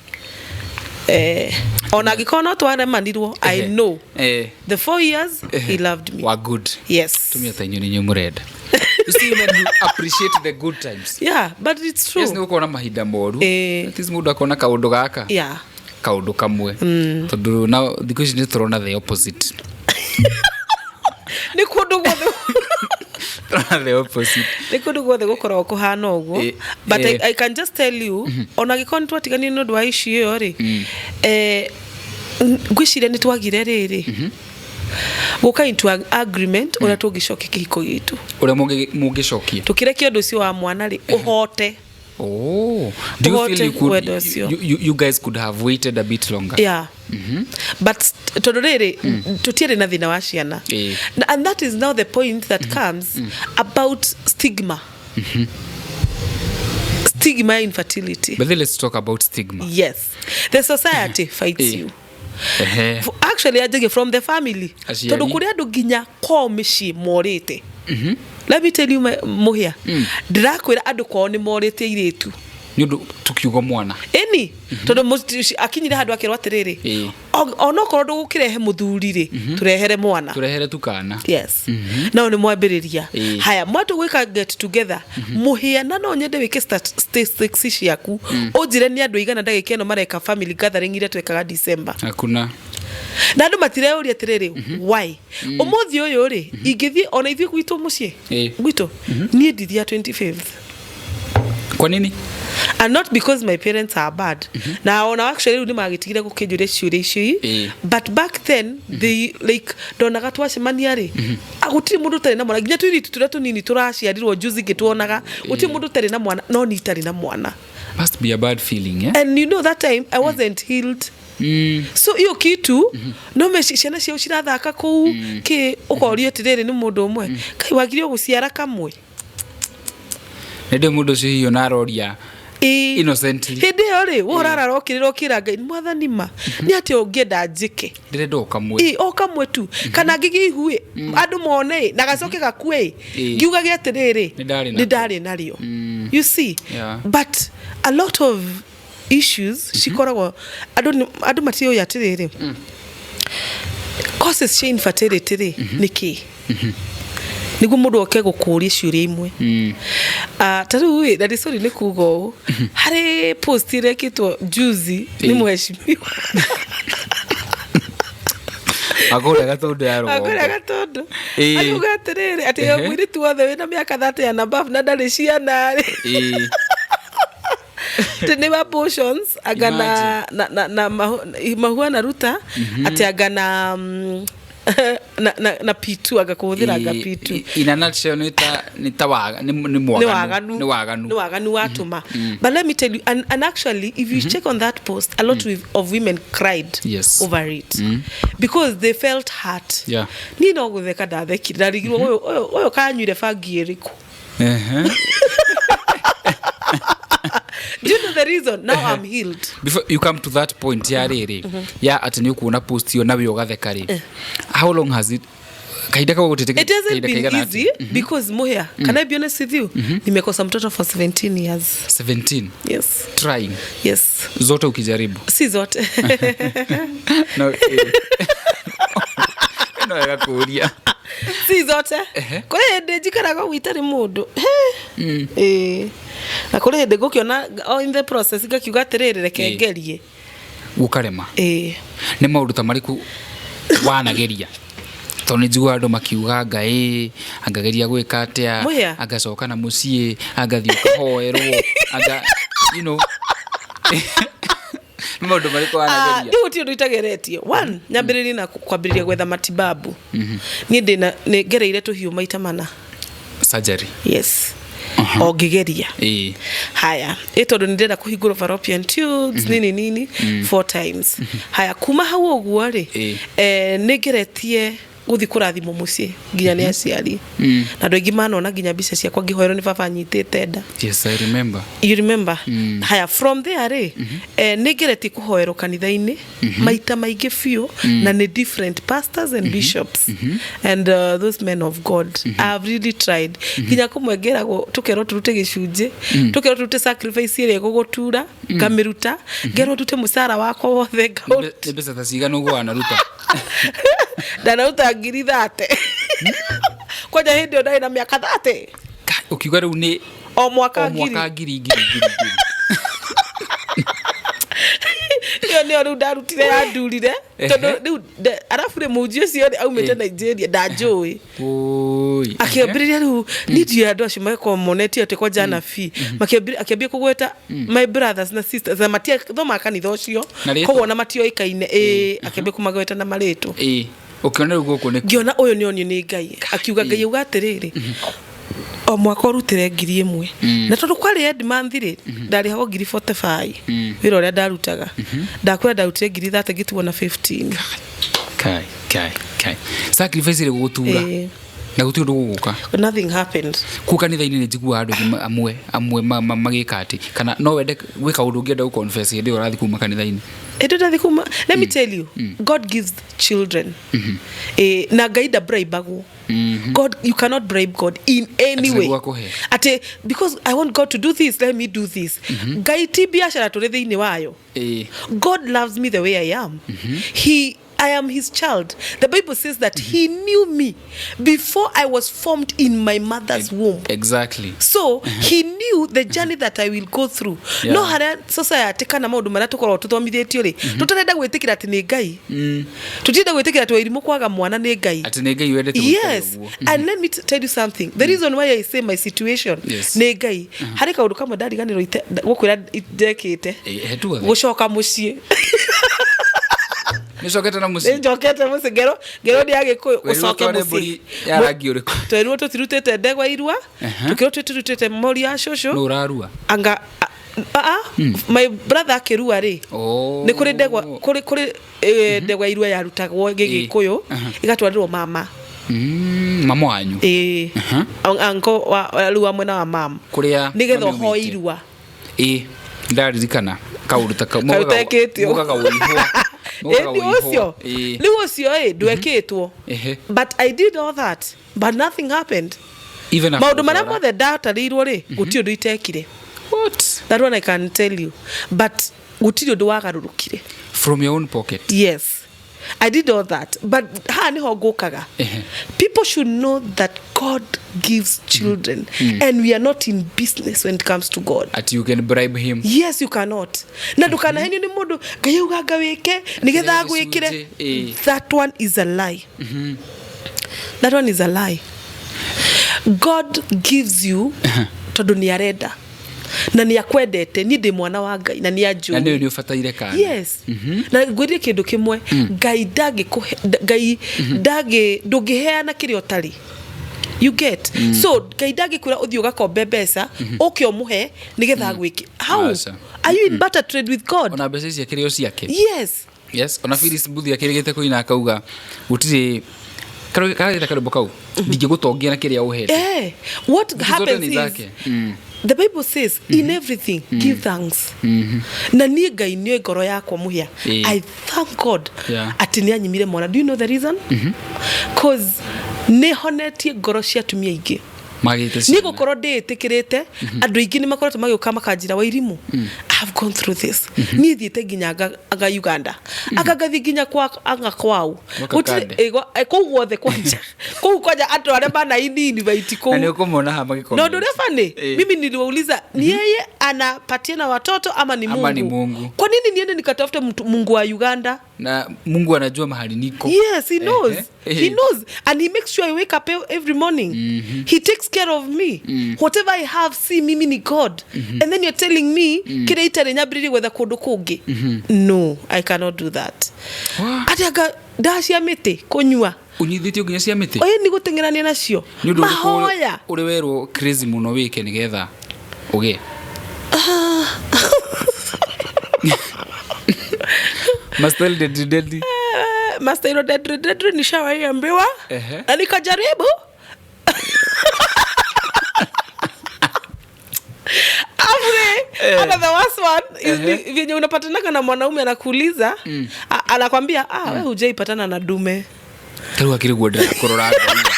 Eh, ona angĩkorwo no twaremanirwo, I know the 4 years he loved me. Wa good. Yes. Tumia ta inyuĩ nĩ inyuĩ mũrenda. You see, men who appreciate the good times. Yeah, but it's true. Yes, nĩ gũkorwo na mahinda moru. At least mũndũ akona kaũndũ gaka, kaũndũ kamwe, tondũ na thikũ ici nĩ tũrona the opposite. Nĩ kũndũ guothe. Tũrona the opposite. Nĩ kũndũ guothe gũkoragwo kũhana ũguo. But I can just tell you, ona angĩkorwo nĩ twatiganire nĩ ũndũ wa issue ĩyo rĩ, eh, ngwĩciria nĩ twagire rĩrĩ gũka into an agreement ũrĩa tũngĩcokia kĩhiko gitũ. Ũrĩa mũngĩcokia. Tũkĩrekia ũndũ ũcio wa mwana rĩ ũhote. Oh, do you feel Ũhote you could, wendo ũcio. you guys could have waited a bit longer? Yeah, but tondũ rĩrĩ tũtiarĩ na thĩna wa ciana. And that is now the point that comes about stigma, stigma ya infertility. But then let's talk about stigma. Yes, the society fights you. Actually anjagia from the family. Aciari. Tondũ kũrĩ andũ nginya kwao mĩciĩ morĩte. Let me tell you, mũhĩa, ndĩrakwĩra andũ kwao nĩ morĩte airĩtu. Nĩ ũndũ tukiuga mwana. Ĩni, tondũ akinyire handũ akĩrwo atĩrĩrĩ, onokorwo ndũgũkĩrehe mũthuri rĩ, tũrehere mwana. Tũrehere tu kana. Yes, nao nĩ mwambĩrĩria. Haya, mwatũ gwĩka get together mũhĩa, na no nyende wĩke statistics ciaku, ũnjĩre nĩ andũ aigana ndagĩka ĩno mareka family gathering iria twekaga December. Hakuna. Na andũ matireũria atĩrĩrĩ, why ũmũthĩ ũyũ rĩ ingĩthiĩ ona ithuĩ gwitũ mũciĩ, gwitũ niĩ ndithia 25th. Kwa nini? And not because my parents are bad, na ona actually rĩu nĩ magĩtigire gũkĩnjũria ciũria icio but back then they like ndonaga twacemania rĩ, gũtirĩ mũndũ ũtarĩ na mwana, nginya tũirĩtu tũrĩa tũnini tũraciarirwo juzi ngĩtuonaga, gũtirĩ mũndũ ũtarĩ na mwana, no ni itarĩ na mwana. Must be a bad feeling, eh? And you know that time I wasn't healed. So hiyo kitu no me ciana ciao cirathaka kũu kĩ, ũkorio atĩrĩrĩ, nĩ mũndũ ũmwe kai wagire gũciara kamwe. Nĩ ndĩ mũndũ ũcio hihi ona aroria innocently. Hĩndĩ ĩyo rĩ ũrarara ũkĩrĩra ũkĩra Ngai, mwathani, ma nĩ atĩa ũngĩenda njĩke? Ndĩrenda o kamwe. Ĩ, o kamwe tu, kana ngĩgĩa ihu ĩ, andũ mone ĩ, na gacoke gakue ĩ, ngiugage atĩrĩrĩ, Nĩ ndarĩ nĩ nako. ndarĩ narĩo. You see? But a lot of issues cikoragwo andũ matiũĩ atĩrĩrĩ, causes cia infertility rĩ nĩ kĩ, nĩguo mũndũ oke gũkũria ciũria imwe. Ah, ta rĩu ĩ, na nĩ sorry nĩ kuga ũũ, harĩ post ĩrekĩtwo juzi nĩ mheshimiwa Akũrĩa gatũndũ ya rũgongo. Akũrĩa gatũndũ. Akiuga atĩrĩrĩ, atĩ mũirĩtu wothe wĩna mĩaka 30 and above na ndarĩ ciana rĩ, atĩ nĩ abortions anga na, na, na, na mahu anaruta, atĩ anga na, na P2, anga kũhũthĩra anga P2. In a nutshell, nĩ ta waga, nĩ nĩ waganu. Nĩ waganu. Nĩ waganu watũma. But let me tell you, and actually if you check on that post, a lot of women cried over it because they felt hurt. Niĩ no gũtheka ndathekire, ndarigirwo ũyũ kanyuire bangi ĩrĩkũ. Do you know the reason? Now I'm healed. Before you come to that point ya rĩrĩ ya atĩ nĩ ũkuona post ĩyo nawe ũgatheka rĩ, how long has it, kahinda kau gũtĩte? It hasn't been easy because, Muhia, can I be honest with you? Nimekosa mtoto for 17 years. 17? Yes. Trying? Yes. Zote ukijaribu? Si zote. No, no wega kũũria. Si zote. Kũrĩ hĩndĩ njikaraga ũguo itarĩ mũndũ. Ĩĩ, na kũrĩ hĩndĩ ngũkĩona, oh, in the process ngakiuga atĩrĩrĩ, reke ngerie. Gũkarema. Ĩĩ. Nĩ maũndũ ta marĩkũ wanageria? Tondũ nĩ njiguaga andũ makiuga ngai angageria gwĩka atĩa, Mũhĩa. angacoka na mũciĩ, angathiĩ ũkahoerwo, anga nĩ maũndũ marĩkũ wanageria? Rĩu gũtirĩ ũndũ itageretie. One, nyambĩrĩrie na kwambĩrĩria gwetha matibabu. Niĩ ndĩna nĩ ngereire tũhiũ maita mana. Surgery? Yes, o ngĩgeria. Haya, ĩ tondũ nĩ ndĩrenda kũhingũrwo fallopian tubes, nini nini, four times. Haya, kuma hau ũguo rĩ, nĩ ngeretie gũthiĩ kũrathimwo mũciĩ nginya nĩ aciari, na andũ aingĩ manona nginya mbica ciakwa ngĩhoerwo nĩ baba anyitĩte nda. Yes, I remember. You remember? Haya, from there rĩ, nĩ ngeretie kũhoerwo kanitha-inĩ maita maingĩ biũ, na nĩ different pastors and bishops and those men of God. I have really tried, nginya kũmwe ngeragwo, tũkerwo tũrute gĩcunjĩ, tũkerwo tũrute sacrifice ĩrĩa ĩgũgũtura, ngamĩruta, ngerwo ndute mũcara wakwa wothe, ngaũruta. Nĩ mbeca ta cigana ũguo wanaruta? Ndanaruta 30,000 kwanja hĩndĩ ĩyo ndarĩ na mĩaka 30. Kai, ũkiuga rĩu nĩ O mwaka o ngiri. Mwaka ngiri ngiri ngiri ngiri. Ĩyo nĩyo rĩu ndarutire yandurire, tondũ rĩu arabu rĩ, mũhunjia ũcio rĩ, aumĩte Nigeria, ndanjũĩ. Oi. Akĩambĩrĩria rĩu niĩ ndiũĩ andũ acio makorwo monetie atĩ kwanja anabii makĩambia kũgweta my brothers na sisters, na matiathomaga kanitha ũcio. Na rĩtwa? Koguo ona matioĩkaine, ĩĩ, akĩambia kũmagweta na marĩtwa. Ĩĩ, ũkĩona rĩu gũkũ nĩ Ngĩona ũyũ nĩ onio nĩ Ngai, akiuga Ngai auga atĩrĩrĩ, o mwaka ũrutĩre 1,000. Na tondũ kwarĩ end month rĩ, ndarĩhagwo 45,000 wĩra ũrĩa ndarutaga. Ndakwĩra ndarutire 30,000, ngĩtigwo na 15. Kai kai kai, sacrifice ĩrĩ gũgũtura. Na gũtirĩ ũndũ gũgũka. Nothing happened. Kũu kanitha-inĩ nĩ njiguaga andũ aingĩ amwe magĩka atĩ, kana no wende gwĩka ũndũ ũngĩenda gũ-confess hĩndĩ ĩyo ũrathiĩ kuma kanitha-inĩ? Ĩndĩ ndathi kuma, let me tell you, God gives children, na Ngai ndabribagwo. God, you cannot bribe God in any Atĩ way. nĩguo akũhe. Atĩ because I want God to do this, let me do this. Ngai ti biacara tũrĩ thĩinĩ wayo. God loves me the way I am. He I am his child. The Bible says that he knew me before I was formed in my mother's womb. So he knew the journey that I will go through. No harĩa society kana maũndũ marĩa tũkoragwo tũthomithĩtio rĩ, tũtarenda gwĩtĩkĩra atĩ nĩ Ngai. Tũtirenda gwĩtĩkĩra atĩ Wairimũ kwaga mwana nĩ Ngai. Atĩ nĩ Ngai wendete gũikara ũguo. And let me tell you something. The reason why I say my situation nĩ Ngai. Harĩ kaũndũ kamwe ndariganĩrwo gũkwĩra ndekĩte. Ĩĩ, tuothe. Gũcoka mũciĩ. Nĩ ũcokete na mũciĩ? Nĩ njokete mũciĩ, ngero nĩ ya Gĩkũyũ. Werirwo Ũcoke ũtware mũciĩ. mbũri ya rangi ũrĩkũ? Twerirwo tũtirutĩte ndegwa irua, tũkĩrwo tũtirutĩte mori ya cũcũ. Nũ ũrarua? Anga my brother akĩrua rĩ, Oh. nĩ kũrĩ ndegwa, kũrĩ ndegwa irua yarutagwo gĩgĩkũyũ, ĩgatwarĩrwo mama. Mama wanyu? Ĩĩ, anko wa rĩu wa mwena wa mama. Kũrĩa nĩgetha mami ũhoe umĩte. irua. Ĩĩ, ndaririkana kaũndũ ta kau. Kau tekĩtio. Mugaga wĩihũa. Ĩĩ, nĩ ũcio rĩu ũcio ĩ ndwekĩtwo. But I did all that, but nothing happened. Even after Maũndũ marĩa gũtwara? mothe ndatarĩirwo rĩ, gũtirĩ ũndũ itekire. What? That one I can tell you, but gũtirĩ ũndũ wagarũrũkire. From your own pocket? Yes. I did all that, but haha niho ngũkaga. People should know that God gives children, and we are not in business when it comes to God. At you can bribe him. Yes, you cannot. Na ndukanahenio nĩ mũndũ, Ngai auga anga wĩke nĩgetha agwĩkĩre. Gĩcunjĩ, ĩĩ. That one is a lie. That one is a lie. God gives you tondũ nĩ arenda na nĩ akwendete. Niĩ ndĩ mwana wa Ngai na nĩ Na anjũĩ. nĩyo nĩ ũbataire kana. Yes, na ngwĩrie kĩndũ kĩmwe, Ngai ndangĩkũhe, Ngai ndangĩ, ndũngĩheana kĩrĩa ũtarĩ. You get? So Ngai ndangĩkwĩra ũthiĩ ũgakombe mbeca ũke ũmũhe nĩgetha agwĩke. How Aca. are you in barter trade with God? Ona mbeca ici akĩrĩ o ciake. Yes. Yes, ona Phyllis Mbuthi akĩrĩgĩte kũina akauga gũtirĩ karagĩta karwĩmbo kau ndingĩgũtongia na kĩrĩa ũhete. What Vitu zote happens ni is zake. The Bible says in everything give thanks. Na niĩ Ngai nĩoĩ ngoro yakwa, mũhĩa. I thank God atĩ nĩ anyimire mwana. Do you know the reason? Cause nĩ honetie ngoro cia atumia aingĩ. Magĩte Niĩ ciana. gũkorwo ndĩĩtĩkĩrĩte, andũ aingĩ nĩ makoretwo magĩũka makanjĩra, "Wairimũ, I have gone through this." Niĩ thiĩte nginya anga Uganda, anga ngathiĩ nginya kwa anga kwao. Gwa Gũtirĩ- Kakande. kũu guothe kwanja, kũu kwanja andũ arĩa mana inivite kũu. Na nĩ ũkũmona haha magĩcomment. Na ũndũ ũrĩa funny, mimi niliwauliza, ni yeye anapatiana watoto ama ni Mungu? Ama ni Mungu? Kwa nini niende nikatafute mtu, Mungu wa Uganda? Na Mungu anajua mahali niko. Yes, he knows. Ehe. He knows, and he makes sure I wake up every morning. He takes care of me. Whatever I have, see, mimi ni God, and then you're telling me kĩrĩa itarĩ nyambĩrĩrie gwetha kũndũ kũngĩ? No, I cannot do that. Wah. Atĩ anga ndawa cia mĩtĩ kũnyua? Ũnyithĩtio nginya cia mĩtĩ. Ĩ, nĩ gũteng'erania nacio. Nĩ ũndũ ũrĩkũ Mahoya. ũrĩ werwo crazy mũno wĩke nĩgetha ũgĩe Mastel dedi dedi? Mastairo dedri dedri nishawaiambiwa na nikajaribu. Afre, hata the worst one is vyenye unapatanaga na mwanaume anakuuliza, anakwambia, "Ah, we hujaipatana na dume." Tarĩu akĩrĩ guo ndĩrakũrora ngauga.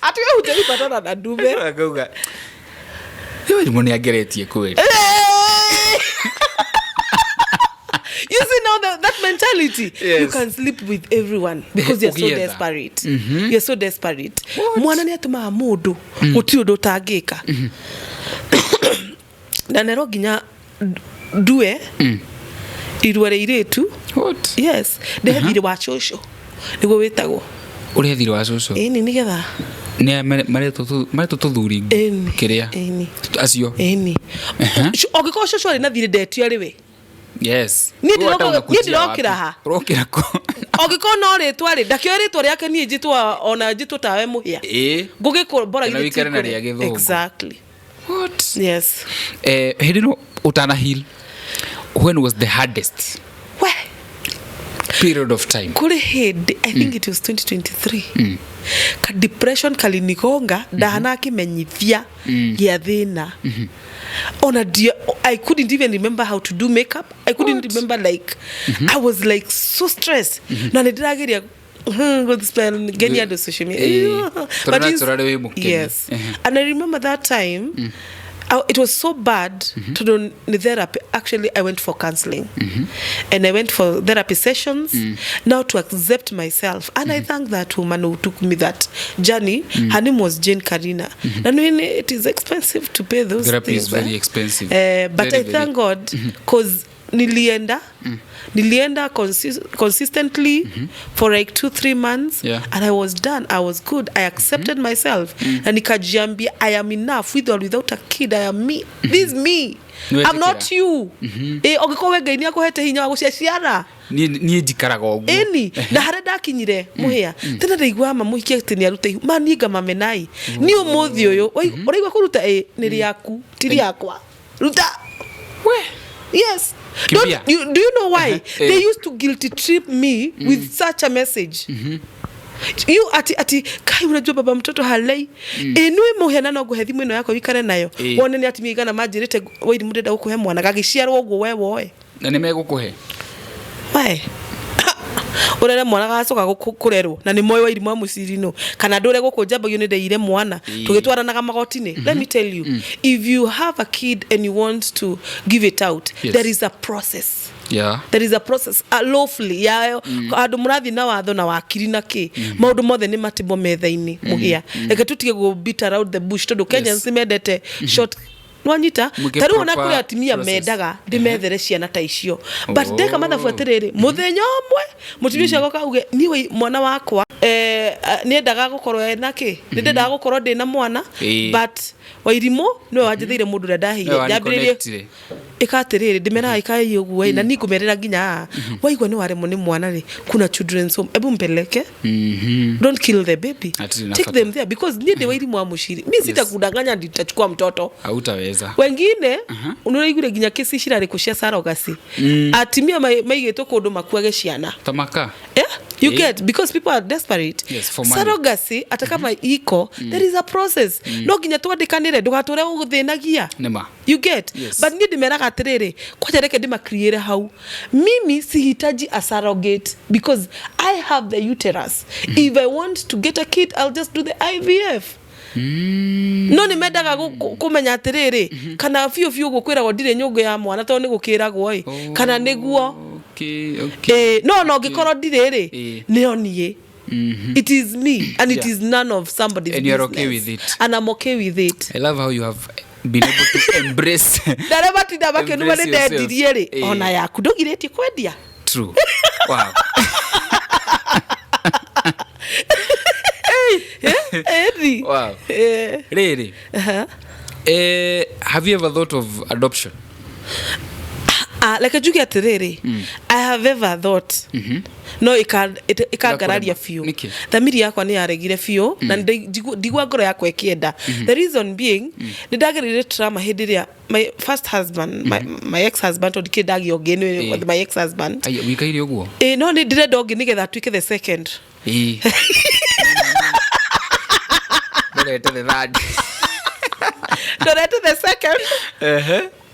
Ati, "We hujaipatana na dume." Ngauga rĩu nĩ angeretie kweli. You see now that mentality. You can sleep with everyone because you're so Ũgĩetha. desperate. You're so desperate. Mwana nĩ atũmaga mũndũ gũtirĩ ũndũ ũtangĩka na nero nginya ndue irua rĩa irĩtu. What? Yes, ndehe thirĩ wa cũcũ nĩguo wĩtagwo. Ũrĩhe thirĩ wa cũcũ? Ĩni, nĩgetha Nĩ maretwo tũthuri? Ĩni. Kĩrĩa? Ĩni. Acio. Ĩni, ũngĩkorwo cũcũ arĩ na thirĩ ndetio arĩ we. Niĩ Wewe hata unakutia niĩ ndĩrokĩra wapi? ha? Ũrokĩra kũ? Angĩkorwo no rĩtwa rĩ, ndakĩoe rĩtwa rĩake, niĩ njĩtwo ona njĩtwo tawe mũhĩa. Ngũgĩkũmbora. Kana wĩikare na rĩa gĩthũngũ. Exactly. What? Yes. Hĩndĩ ĩno ũtana heal, when was the hardest We period of time? Kũrĩ hĩndĩ, I think it was 2023, ka depression kalinigonga ndahana kĩmenyithia gĩa thĩna ona ndia. I couldn't even remember how to do makeup. I couldn't What? remember. Like, I was like so stressed na nĩ ndĩrageria good spell ngenia andũ social media. Tondũ But naturally wĩ mũkenu. Yes. And I remember that time, it was so bad to do ni therapy. Actually, I went for counseling and I went for therapy sessions now to accept myself, and I thank that woman who took me that journey. Her name was Jane Karina. And when it is expensive to pay those Therapy things, is very eh? expensive. But Very, I thank very. God, cause nilienda consistently for like 2-3 months and I was done. I was good. I accepted myself na nikajiambia, "I am enough with or without a kid. I am me. This is me. Nĩwetĩkĩra. I'm not you." Ũngĩkorwo we Ngai nĩ akũhete hinya wa gũcia ciana. Niĩ njikaraga ũguo. Ĩni, na harĩa ndakinyire mũhĩa tene ndaiguaga mamũhikia atĩ nĩ aruta ihu, ma niĩ ngamamenai niĩ ũmũthĩ ũyũ. Ũraigua kũruta ĩ nĩ rĩaku, ti rĩakwa, ruta. We. Yes. Kimbia. Don't, you, do you know why they used to guilty trip me with such a message? You ati kai, unajua baba mtoto halei. Ĩ nĩ mũhĩa no ngũhe thimũ ĩno yakwa wikare nayo. Wone nĩ atumia igana manjĩrĩte, "Wairimu, ndĩrenda gũkũhe mwana gagĩciarwo ũguo we woe." Na nĩ megũkũhe? We. Ũrere mwana gacoka kũrerwo na nĩ moĩ wa irimũ wa mũciri no kana ndũre gũkũ njambagio nĩ ndeire mwana. Tũgĩtwaranaga magoti-inĩ. Let me tell you, if you have a kid and you want to give it out, there is a process. There is a process, lawfully yayo, andũ mũrathiĩ na watho na wakiri na kĩ, maũndũ mothe nĩ matibwo metha-inĩ. Mũhĩa, reke tũtige go beat around the bush, tondũ Kenyans nĩ mendete short nwanyita. Mwĩke Ta rĩu ona proper kũrĩ atumia process. mendaga ndĩmethere ciana ta icio, but ndeka mathabu atĩrĩrĩ, mũthenya ũmwe mũtumia ũcio agoka auge, niĩ mwana wakwa nĩendaga gũkorwo ena kĩ, nĩndendaga gũkorwo ndĩna mwana, but Wairimũ nĩwe wanjetheire mũndũ ũrĩa ndaheire. Nĩwe Ndambĩrĩrie waniconnectire. Ĩka atĩrĩrĩ, ndĩmeraga ĩkai ũguo ĩ, na niĩ ngũmerĩra nginya haha, waigua nĩ waremwo nĩ mwana rĩ, kuna children's home, ebu mpeleke. Don't kill the baby. Hatirĩ na Take bata. them there, because niĩ ndĩ Wairimũ wa Mũciri, mi sitakudanganya, nitachukua mtoto. Hautaweza. Wengine nĩũraiguire nginya kesi cirarĩ kũ cia surrogacy, atimia maigĩtwo kũndũ makuage ciana. Tamaka. Yeah, you get, because people are desperate. Yes, for money. Surrogacy, hata kama iko, there is a process, no nginya twandĩkanĩre, ndũgatũre ũgũthĩnagia. Nĩma. You get? Yes. But niĩ ndĩmeraga atĩrĩrĩ, kwanja reke ndĩmakriĩre hau, mimi sihitaji a surrogate because I have the uterus. If I want to get a kid, I'll just do the IVF. No nĩ mendaga kũmenya atĩrĩrĩ, kana biũ biũ gũkwĩragwo ndirĩ nyũngũ ya mwana, tondũ nĩ gũkĩragwo ĩ, kana nĩguo. No ngĩkorwo ndirĩ rĩ, nĩo niĩ. It is me and it is none of somebody's And you're okay business. with it. And I'm okay with it. I love how you have been able to embrace. Ndarĩa matinda makĩnuma nĩ Embrace yourself. ndendirie rĩ, ona yaku ndũgirĩtie kwendia. True. Wow. Ĩni. Wow. Rĩrĩ. Have you ever thought of adoption? Ah, reke njuge atĩrĩrĩ, I have ever thought, no ĩkangararia biũ. Nĩkĩ? Thamiri yakwa nĩ yaregire biũ na ndigua ngoro yakwa ĩkĩenda. The reason being, nĩ ndagereire trauma hĩndĩ ĩrĩa my first husband, my ex husband, tondũ ndikĩrĩ ndagĩa ũngĩ, nĩ my ex husband. Aya, wĩikaire ũguo? Ĩ, no nĩ ndĩrenda ũngĩ nĩgetha atuĩke the second. Ĩĩ. Ndorete the third. Ndorete the second.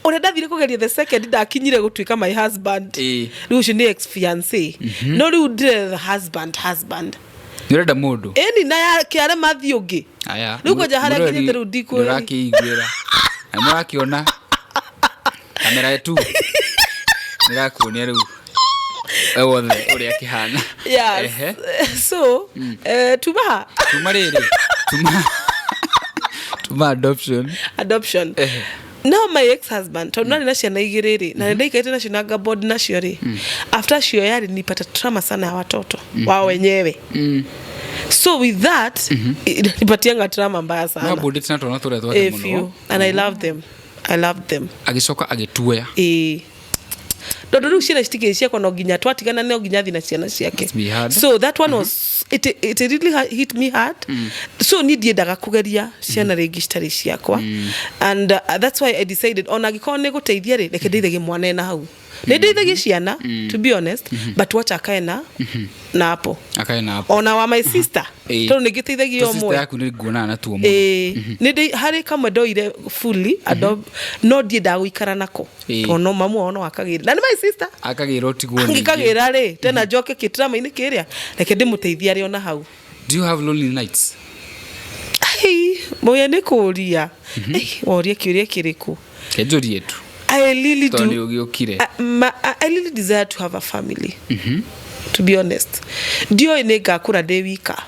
Ũrĩa ndathire kũgeria the second, ndakinyire gũtuĩka my husband. Rĩu ũcio nĩ ex fiance, no rĩu ndĩretha husband, husband. Nĩ ũrenda mũndũ? Ĩni, na ya kĩare mathi ũngĩ. Aya. Rĩu kwanja harĩa nginyĩte rĩu Nĩ ũrakĩiguĩra. Na nĩ ũrakĩona. Kamera yetu. Nĩ ĩrakuonia rĩu. We wothe ũrĩa kĩhana. Yes. So tuma Tuma rĩrĩ. Tuma adoption. Adoption. No my ex husband, tondũ narĩ na ciana igĩrĩ rĩ, na nĩndaikarĩte nacio na ngabond nacio rĩ, after cio yarĩ nipata trauma sana ya watoto wao wenyewe. So with that, inanipatianga trauma mbaya sana. No bondĩte na twana tũrĩa twake Eh, mũno. few. And I love them, I love them. Agĩcoka agĩtuoya. Ĩĩ, tondũ rĩu ciana citikĩrĩ ciakwa, no nginya twatigana, no nginya thiĩ na ciana ciake. Must be hard. So that one was it really hit me hard. So niĩ ndiendaga kũgeria ciana rĩngĩ citarĩ ciakwa, and that's why I decided, ona angĩkorwo nĩ gũteithia rĩ, reke ndeithagie mwana ena hau. Nĩ ndeithagie ciana, to be honest, but wacha akae na hapo. Akae na hapo. Ona wa my sister, tondũ nĩ ngĩteithagia To sister ũmwe. yaku nĩ nguonaga natuo mũno. Ĩĩ, nĩ ndĩ harĩ kamwe ndoire fully adopt, no ndiendaga gũikara nako, tondũ no mamu wao no akagĩra, na nĩ my sister. Akagĩra ũtigwo ningĩ. Angĩkagĩra rĩ, tena njoke kĩtrama-inĩ kĩrĩa, reke ndĩmũteithie arĩ ona hau. Do you have lonely nights? Ai, mũya nĩ kũũria. Ei, woria kĩũria kĩrĩkũ? Kenjũrie tu. I really do. Tondũ nĩ ũgĩũkire. I really desire to have a family, to be honest. Ndioĩ nĩ ngakũra ndĩ wika,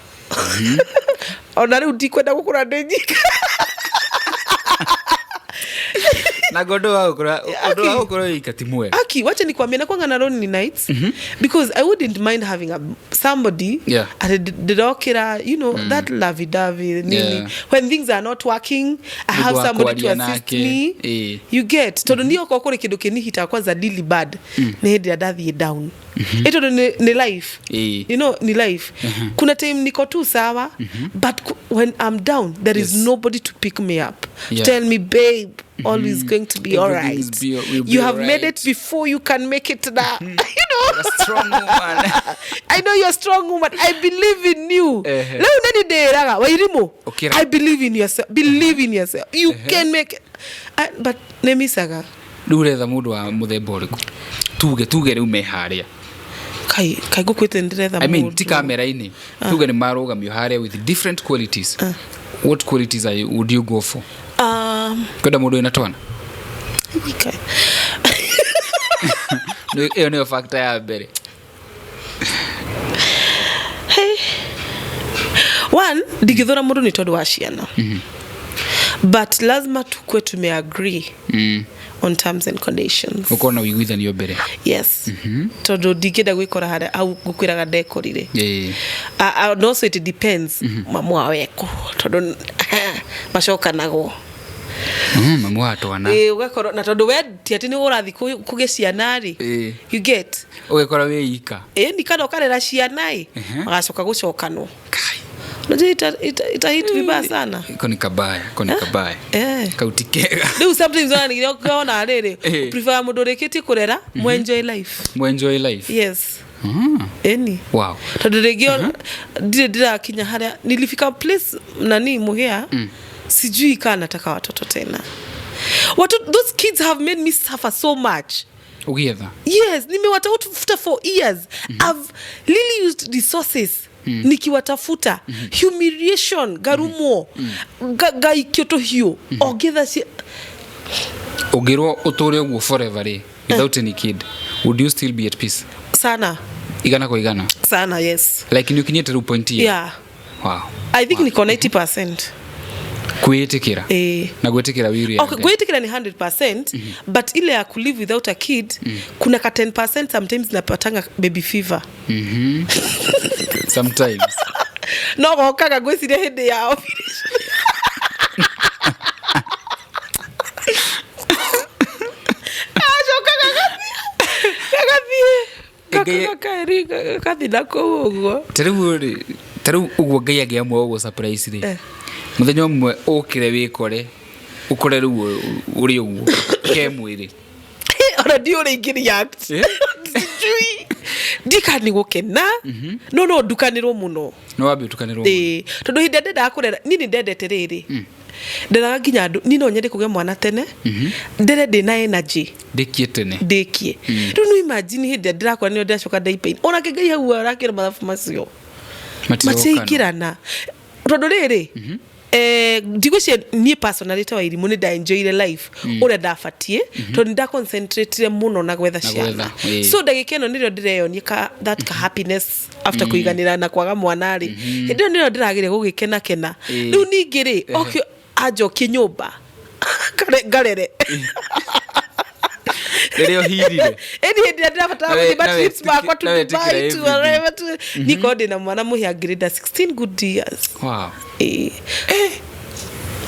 ona rĩu ndikwenda gũkũra ndĩ nyika. Na ũndũ wa gũkũra, ũndũ wa gũkũra wika ti mwega. Aki, wacha nikwambie, nakwanga na lonely nights because I wouldn't mind having somebody ati ndĩrokĩra, that lovey dovey nini. When things are not working, I have Mũndũ wa somebody to kwaria assist nake. me. You get? Tondũ niĩ okorwo kũrĩ kĩndũ kĩnihitaga kwanza really bad, nĩ hĩndĩ ĩrĩa ndathiĩ down. Ĩ tondũ nĩ life. Ni life. Kuna time niko tu sawa, but when I'm down, there is nobody to pick me up, tell me, "Babe, all is going to be all Everything right. is will be You have made alright. it before, you can make it now." A strong woman. I know you're a strong woman. I believe in you. Leo nani ndĩraga Wairimu, Ũkĩra. I believe in yourself. Believe in yourself, you can make it. But nĩmicaga. Rĩu ũretha mũndũ wa mũthemba ũrĩkũ? Tuge rĩu me harĩa. Kai kai ngũkwĩte ndĩretha I mean, mũndũ. ti kamera-inĩ, tuge nĩ marũgamio harĩa with different qualities. What qualities would you go for? Kwenda mũndũ wĩna twana? Kai. Ĩyo nĩyo factor ya mbere. Hey. One, ndingĩthũra mũndũ nĩ tondũ wa ciana, but lazima tukue tumeagree on terms and conditions. Gũkorwo na ũiguithanio mbere. Yes, tondũ ndingĩenda gwĩkora harĩa au ngũkwĩraga ndekorire. And also it depends mamu wao eko, tondũ macokanagwo. Mamu wa twana. Ĩĩ, ũgakorwo na tondũ we ti atĩ nĩ ũrathiĩ kũgĩa ciana rĩ. You get? Ũgĩkora wĩ ika. Ĩni kana ũkarera ciana ĩ, magacoka gũcokanwo. Kai. Unajua ita hit vibaya sana. Iko ni kabaya, iko ni kabaya. Kau ti kega. Rĩu sometimes ona rĩrĩ, prefer mũndũ ũrĩkĩtie kũrera mu enjoy life. Mu enjoy life. Yes. Ĩni. Tondũ rĩngĩ ndirĩ ndĩrakinya harĩa nilifika place nani muhea, sijui kaa nataka watoto tena. Those kids have made me suffer so much. Ũgĩetha. Yes, nimewatafuta for years. I've really used resources nikiwatafuta. Humiliation, ngarumwo, ngaikio tũhiũ o ngĩetha Ũngĩrwo ũtũre ũguo forever rĩ, without any kid, would you still be at peace? Sana. Igana kwa igana. Sana, yes. Like nĩ ũkinyĩte rĩu point ĩyo? Yeah. I think niko 90%. Kwĩĩtĩkĩra. Eh. Na gwĩtĩkĩra wĩru ya Okay, Ngai. gwĩtĩkĩra ni 100%, but ile ya kulive without a kid, kuna ka 10% sometimes napatanga baby fever. Sometimes. No gokaga ngwĩciria hĩndĩ ya ovulation. Acoka gagathiĩ gagathiĩ na kũu ũguo. Ta rĩu rĩ, ta rĩu ũguo Ngai angĩamua ũguo surprise rĩ, mũthenya ũmwe ũkĩre wĩkore ũkore rĩu ũrĩ ũguo ke mwĩrĩ. Ona ndiũ ũrĩa ingĩ-react. Sijui ndika nĩ gũkena, no ndukanĩrwo mũno. No wambe ũtukanĩrwo mũno. Ĩĩ, tondũ hĩndĩ ĩrĩa ndendaga kũrera niĩ nĩ ndendete rĩrĩ, ndendaga nginya andũ niĩ no nyende kũgĩa mwana tene, ndere ndĩna energy. Ndĩkie tene. Ndĩkie. Rĩu no imagine hĩndĩ ĩrĩa ndĩrakora nĩyo ndĩracoka ndaipain, onake Ngai hau arakĩra mathabu macio. Matirokana. Matiaingĩrana tondũ rĩrĩ, ndigwĩciria niĩ personally ta Wairimũ nĩ ndaenjoyire life ũrĩa ndabatiĩ, tondũ nĩ ndaconcentratire mũno na gwetha Na ciana. gwetha, ĩĩ. So ndagĩka ĩno nĩrĩo ndĩreyonia ka that ka happiness after kũiganĩra na kwaga mwana rĩ, hĩndĩ ĩyo nĩrĩo ndĩrageria gũgĩkenakena. Rĩu ningĩ rĩ, oke anjokie nyũmba ngarere. Rĩrĩa ũhirire. Ĩni hĩndĩ ĩrĩa ndĩrabatara gũthiĩ Na matrips makwa to na wetĩkĩra Dubai, to everything. wherever nikorwo ndĩna mwana mũhĩa ngĩrĩnda 16 good years. Ĩĩ.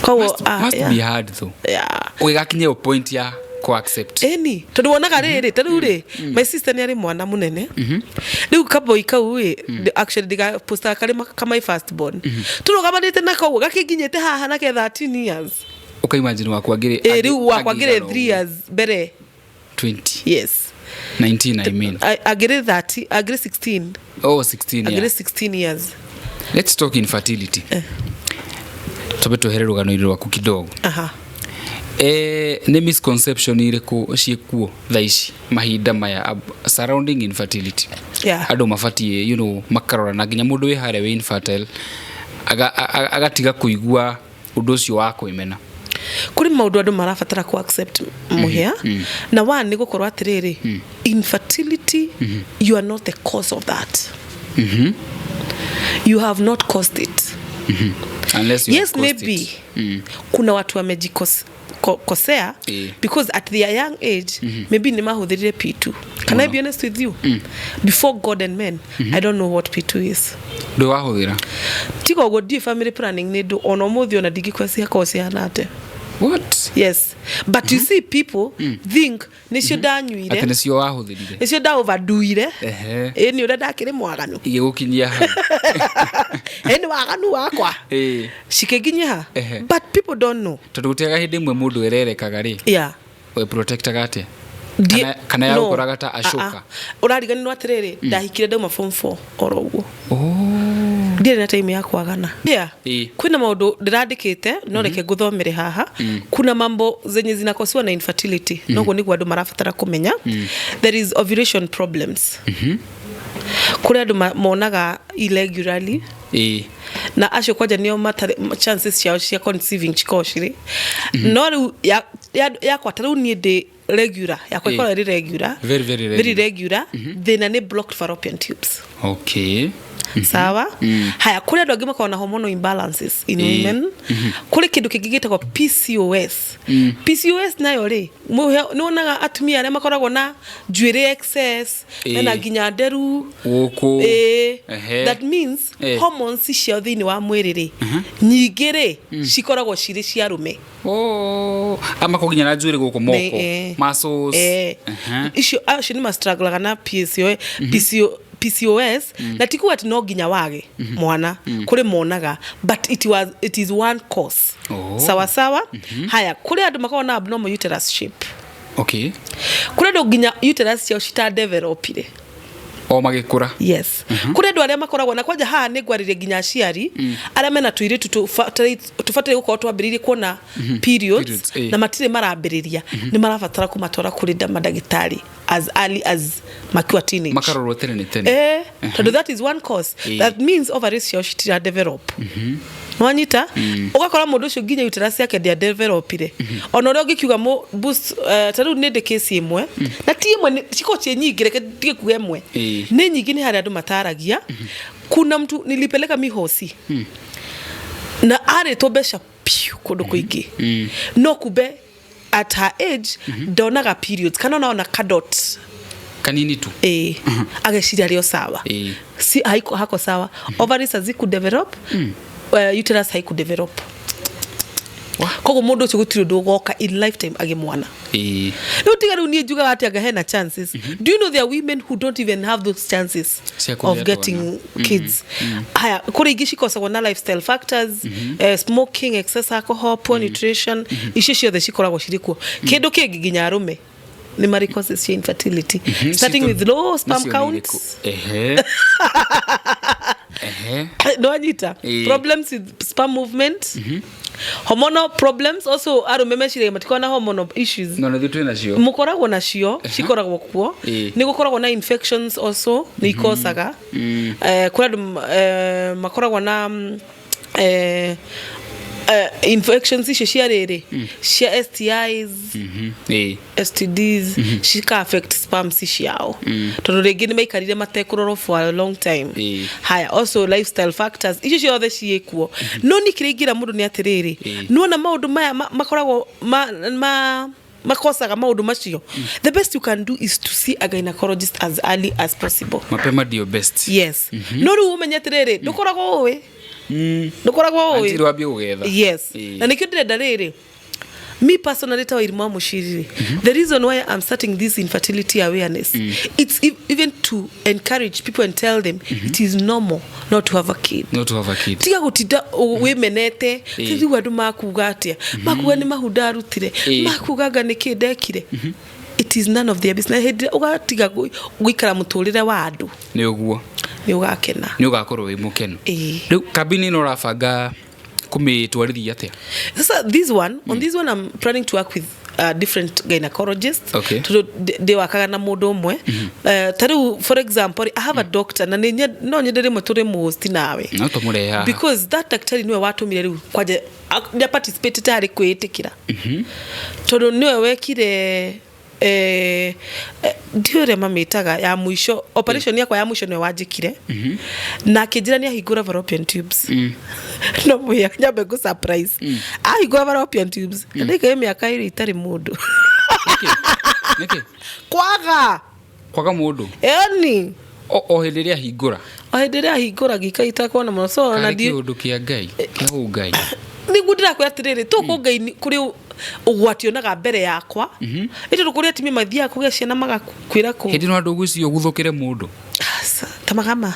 Koguo Must yeah. be hard though. Yeah. Ũgĩgakinya ĩyo point ya ku accept. Ĩni tondũ wonaga rĩrĩ, ta rĩu rĩ, my sister nĩ arĩ mwana mũnene rĩu, kaboi kau ĩ, actually ndigapostaga karĩ ka my first born, tũrũgamanĩte nako ũguo gakĩnginyĩte haha na ke 13 years. Ũkaimagine waku angĩrĩ Ĩ rĩu wakwa angĩrĩ angĩigana 3 years mbere. 20. Yes. 19, I mean. Angĩrĩ 30, angĩrĩ 16. Oh, 16. Angĩrĩ Yeah. 16 years. Let's talk infertility. Twambe twehere rũgano-inĩ rwaku kidogo. Nĩ misconception irĩkũ ciĩkuo thaa ici mahinda maya surrounding infertility? Andũ mabatiĩ makarora na nginya mũndũ wĩ harĩa wĩ infertile agatiga kũigua ũndũ ũcio wa kwĩmena. Kũrĩ maũndũ andũ marabatara ku accept mũhĩa, na one nĩ gũkorwo atĩrĩrĩ, infertility, you are not the cause of that. You have not caused it. Unless you Yes, have caused maybe it. Kuna watu wamejikosea because at their young age maybe nĩ mahũthĩrire P2. Can I be honest with you? Before God and men, I don't know what P2 is. Ndũ wahũthĩra? Tiga ũguo ndiũĩ family planning nĩ ndũ ona ũmũthĩ, ona ndingĩkua ciakorwo cihana atĩa. What? Yes, but you see, people think nĩcio ndanyuire. Atĩ nĩcio wahũthĩrire. Nĩcio nda overdoire. Ĩ nĩ ũrĩa ndakĩrĩ mwaganu. Igĩgũkinyia hau. Ĩ nĩ waganu wakwa cikĩnginyia ha. But people don't know. Tondũ gũtiaga hĩndĩ ĩmwe mũndũ ererekaga rĩ, protectaga atĩa? Kana No. yagũkoraga ta Ashoka? Ah, ah. Ũrariganĩrwo atĩrĩrĩ, ndahikire ndauma form 4 oro ũguo. Oh. Ndirĩ na time ya kwagana. Yeah. Kwĩna maũndũ ndĩrandĩkĩte, no reke ngũthomere haha. Kuna mambo zenye zinakosiwa na infertility, noguo nĩguo andũ marabatara kũmenya. There is ovulation problems. Kũrĩ andũ monaga irregularly. Na acio kwanja nĩo matarĩ chances ciao cia conceiving cikoragwo cirĩ no rĩu yakwa ta rĩu niĩ ndĩ regular, yakwa ĩkoragwo ĩrĩ regular. Very, very very regular. Regular. Thĩna nĩ blocked fallopian tubes. Sawa. Haya, kũrĩ andũ angĩ makoragwo na hormonal imbalances in women. Kũrĩ kĩndũ kĩngĩ gĩtagwo PCOS. PCOS nayo rĩ, nĩ wonaga atumia arĩa makoragwo na njuĩrĩ excess, mena nginya nderu gũkũ. Ĩĩ. That means hormones ciao thĩinĩ wa mwĩrĩ rĩ, nyingĩ rĩ, cikoragwo cirĩ cia arũme. Oh, amako nginya na njuĩrĩ gũkũ moko. Muscles. Icio acio nĩ mastrugglaga na PCO, PCO, PCOS. Na ti kuga atĩ no nginya wage mwana, kũrĩ monaga, but it is one cause. Sawa sawa. Haya, kũrĩ andũ makoragwo na abnormal uterus shape. Kũrĩ andũ nginya uterus ciao citadevelopire O magĩkũra. Yes. Kũrĩ andũ arĩa makoragwo na kwanja haha nĩ ngwarĩria nginya aciari arĩa mena tũirĩtu tũbataire gũkorwo twambĩrĩirie kuona periods, Periods, na matirĩ marambĩrĩria, nĩ marabatara kũmatwara kũrĩ mandagĩtarĩ as early as makiwa teenage. Makarorwo tene nĩ tene. Tondũ that is one cause. That means ovaries ciao citira develop. Nwanyita ũgakora mũndũ ũcio nginya uterus yake ndĩa developire, ona ũrĩa ũngĩkiuga boost. Ta rĩu nĩ ndĩ kesi ĩmwe, na ti ĩmwe, cikorwo ciĩ nyingĩ, reke ndige kuga ĩmwe. Nĩ nyingĩ, nĩ harĩa andũ mataragia. Kuna mtu nilipeleka mi hosi na arĩtwo mbeca piũ kũndũ kũingĩ, no kumbe at her age ndonaga periods kana ona kadot kanini tu. Ageciria rĩo sawa. Si haiko, hako sawa. Ovaries haziku develop, uterus haiku develop. Koguo mũndũ ũcio gũtirĩ ũndũ ũgoka in lifetime agĩ mwana. Rĩu tiga rĩu niĩ njugaga atĩ anga hena chances. Do you know there are women who don't even have those chances cia of kũgĩa getting twana. kids? Haya, kũrĩ ingĩ cikosagwo na lifestyle factors, smoking, excess alcohol, poor nutrition. Icio ciothe cikoragwo cirĩ kuo. Kĩndũ kĩngĩ, nginya arũme nĩ marĩ causes cia infertility, starting with low sperm Nacio nĩ counts. irĩkũ? Ehe. Ehe. Nwanyita? Problems with sperm movement, hormonal problems also. Arũme meciragia matikoragwo na hormonal issues. No nĩthuĩ twĩ nacio. Mũkoragwo nacio, cikoragwo kuo. Nĩ gũkoragwo na infections also, nĩ ikosaga. Kũrĩ andũ makoragwo na infections icio cia rĩrĩ, cia STIs, STDs, cika affect sperms ciao, tondũ rĩngĩ nĩ maikarire matekũrorwo for a long time. Haya, also lifestyle factors, icio ciothe ciĩkuo. No niĩ kĩrĩa ingĩra mũndũ nĩ atĩrĩrĩ, nĩwona maũndũ maya makoragwo ma makosaga maũndũ macio, the best you can do is to see a gynecologist as early as possible. Mapema ndio best. Yes. No rĩu ũmenye atĩrĩrĩ, ndũkoragwo ũĩ, ndũkoragwo Until ũĩ wambie gũgetha. Yes. Na nĩkĩo ndĩrenda rĩrĩ, me personally, ta Wairimu wa Mushiri, the reason why I'm starting this infertility awareness, it's even to encourage people and tell them it is normal not to have a kid. Not to have a kid. Tiga gutinda wimenete. Rĩu andũ makuga atĩa? Makuga nĩ mahu ndarutire? Makuga anga nĩ kĩ ndekire? It is none of their business. Hĩndĩ ĩrĩa ũgatiga gũikara mũtũrĩre wa andũ, Nĩ ũguo. Nĩ ũgakena. Nĩ ũgakorwo wĩ mũkenu. Rĩu kambini ĩno ũrabanga kũmĩtwarithia atĩa? Sasa this one, on this one I'm planning to work with different gynecologists, tondũ ndĩwakaga na mũndũ ũmwe. Ta rĩu, for example, I have a doctor, na no nyende rĩmwe tũrĩ mũhosti nawe. No tũmũrehe haha. Because that daktari niwe watũmire rĩu kwanja nĩ participate harĩ kwĩĩtĩkĩra, tondũ niwe wekire ndiũĩ ũrĩa mamĩtaga ya mũico, operation yakwa ya mũico, nĩwe wanjĩkire na akĩnjĩra nĩ ahingũra fallopian tubes. No mũhĩa nyambe ngũ surprise, ahingũra fallopian tubes na ndĩkaĩ mĩaka 2 itarĩ mũndũ. Nĩkĩ? Nĩkĩ? Kwaga. Kwaga mũndũ? Ĩni. O hĩndĩ ĩrĩa ahingũra? O hĩndĩ ĩrĩa ahingũra ngĩika itakuona mũno, so ona Karĩ kĩũndũ kĩa Ngai, kĩa ũngai. Nĩguo ndĩrakwĩra atĩrĩrĩ, tũkũ Ngai kũrĩ ũgwati onaga mbere yakwa, ĩ tondũ kũrĩ atumia mathiaga kũgĩa ciana magakwĩra kũ. Hĩndĩ ĩno andũ ũgwĩciria ũguthũkĩre mũndũ. Aca, tamagama.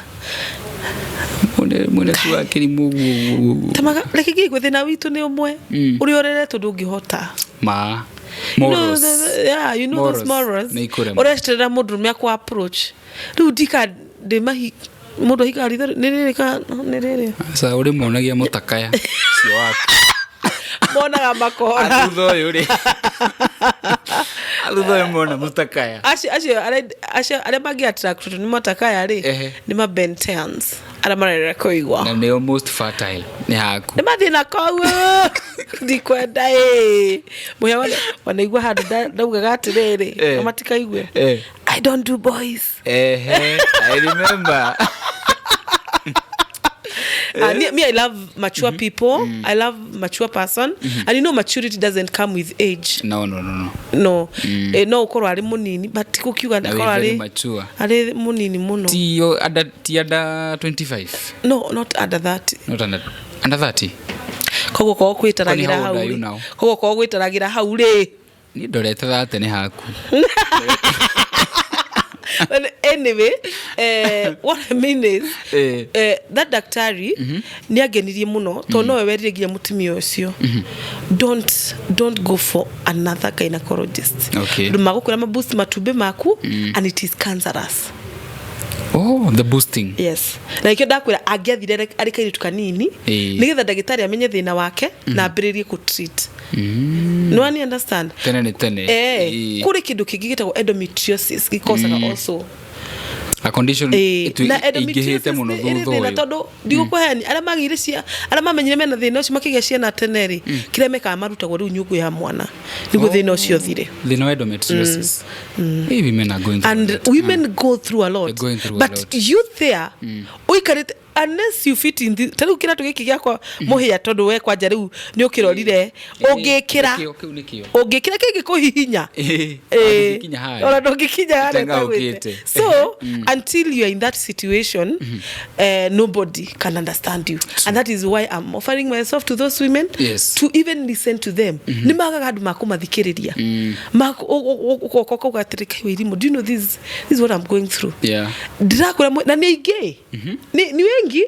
Mwene tu wa kĩrimũ ũguo ũguo. Tamaga, reke ngĩigue thĩna witũ nĩ ũmwe, ũrĩa ũreretwo ndũngĩhota. Ma You know, morals. Yeah, you know those Morals. morals. Nĩ ikũrema. Ũreterera mũndũrũme akũ approach, rĩu ndika ndĩ mahi mũndũ ahikaga ritho nĩ rĩrĩ ka nĩ rĩrĩ. Aca, ũrĩ monagia mũtakaya cio waku. Monaga makora. Thutha ũyũ rĩ. Thutha ũyũ mona mũtakaya. Acio acio arĩa mangĩ attract nĩ matakaya rĩ, nĩ ma Ben 10s arĩa marerera kũigua. Na nĩo most fertile nĩ haku. Nĩ mathiĩ na kau, ndikwenda ĩ mũhĩa wanaigua handũ ndaugaga atĩrĩrĩ, na matikaigue, "I don't do boys." Ehe, I remember. Me, I love mature people. I love mature person. And you know, maturity doesn't come with age. No, no, no, no. No. No ukorwo arĩ mũnini, but kukiuga Na akorwo wĩ very arĩ mature. arĩ mũnini mũno. Ti yo under, ti under 25. No, not under 30. Not under, under 30. Koguo korwo kwĩtaragĩra Kwani how old hau are you rĩ. now? Koguo korwo gwĩtaragĩra hau rĩ. Niĩ ndorete 30 nĩ haku. But anyway, what I mean is, that daktari nĩ angenirie mũno tondũ nowe werire nginya mũtumia ũcio, Don't go for another gynecologist." Tondũ magũkwĩra maboost matumbĩ maku and it is cancerous. Oh, the boosting. Yes, na ikĩo ndakwĩra angĩathire arĩ kairĩtu kanini, nĩgetha ndagĩtarĩ amenye thĩna wake na ambĩrĩrie kũ treat. No ani understand? Tene nĩ tene. Kũrĩ kĩndũ kĩngĩ gĩtagwo endometriosis gĩkocaga also. A condition Na ĩingĩhĩte endometriosis mũno nĩ ĩrĩ thutha thĩna ũyũ. Tondũ ndigũkũheni, arĩa magĩire cia arĩa mamenyire mena thĩna ũcio makĩgĩa ciana tene rĩ, kĩrĩa mekaga marutagwo rĩu nyũngũ ya mwana nĩguo thĩna ũcio ũthire. Thĩna wa endometriosis. Hey, women are going through And a lot. women go through a lot. They're going through a But lot. you there ũikarĩte, unless you fit in ta rĩu kĩratũ gĩkĩ gĩakwa mũhĩa, tondũ we kwanja rĩu nĩ ũkĩrorire ũngĩkĩra Nĩkĩo, kĩu nĩkĩo. Ũngĩkĩra kĩngĩkũhihinya. Ndũngĩkinya harĩa. Ona ndũngĩkinya harĩa Ũteng'aũkĩte. ũtagwĩte. So until you are in that situation, nobody can understand you, and that is why I'm offering myself to those women to even listen to them. Nĩ magaga andũ makũmathikĩrĩria, ũgoka ũkauga atĩrĩ, "Kai Wairimu, do you know this is what I'm going through?" Ndĩrakwĩra na nĩ aingĩ, nĩ wengi,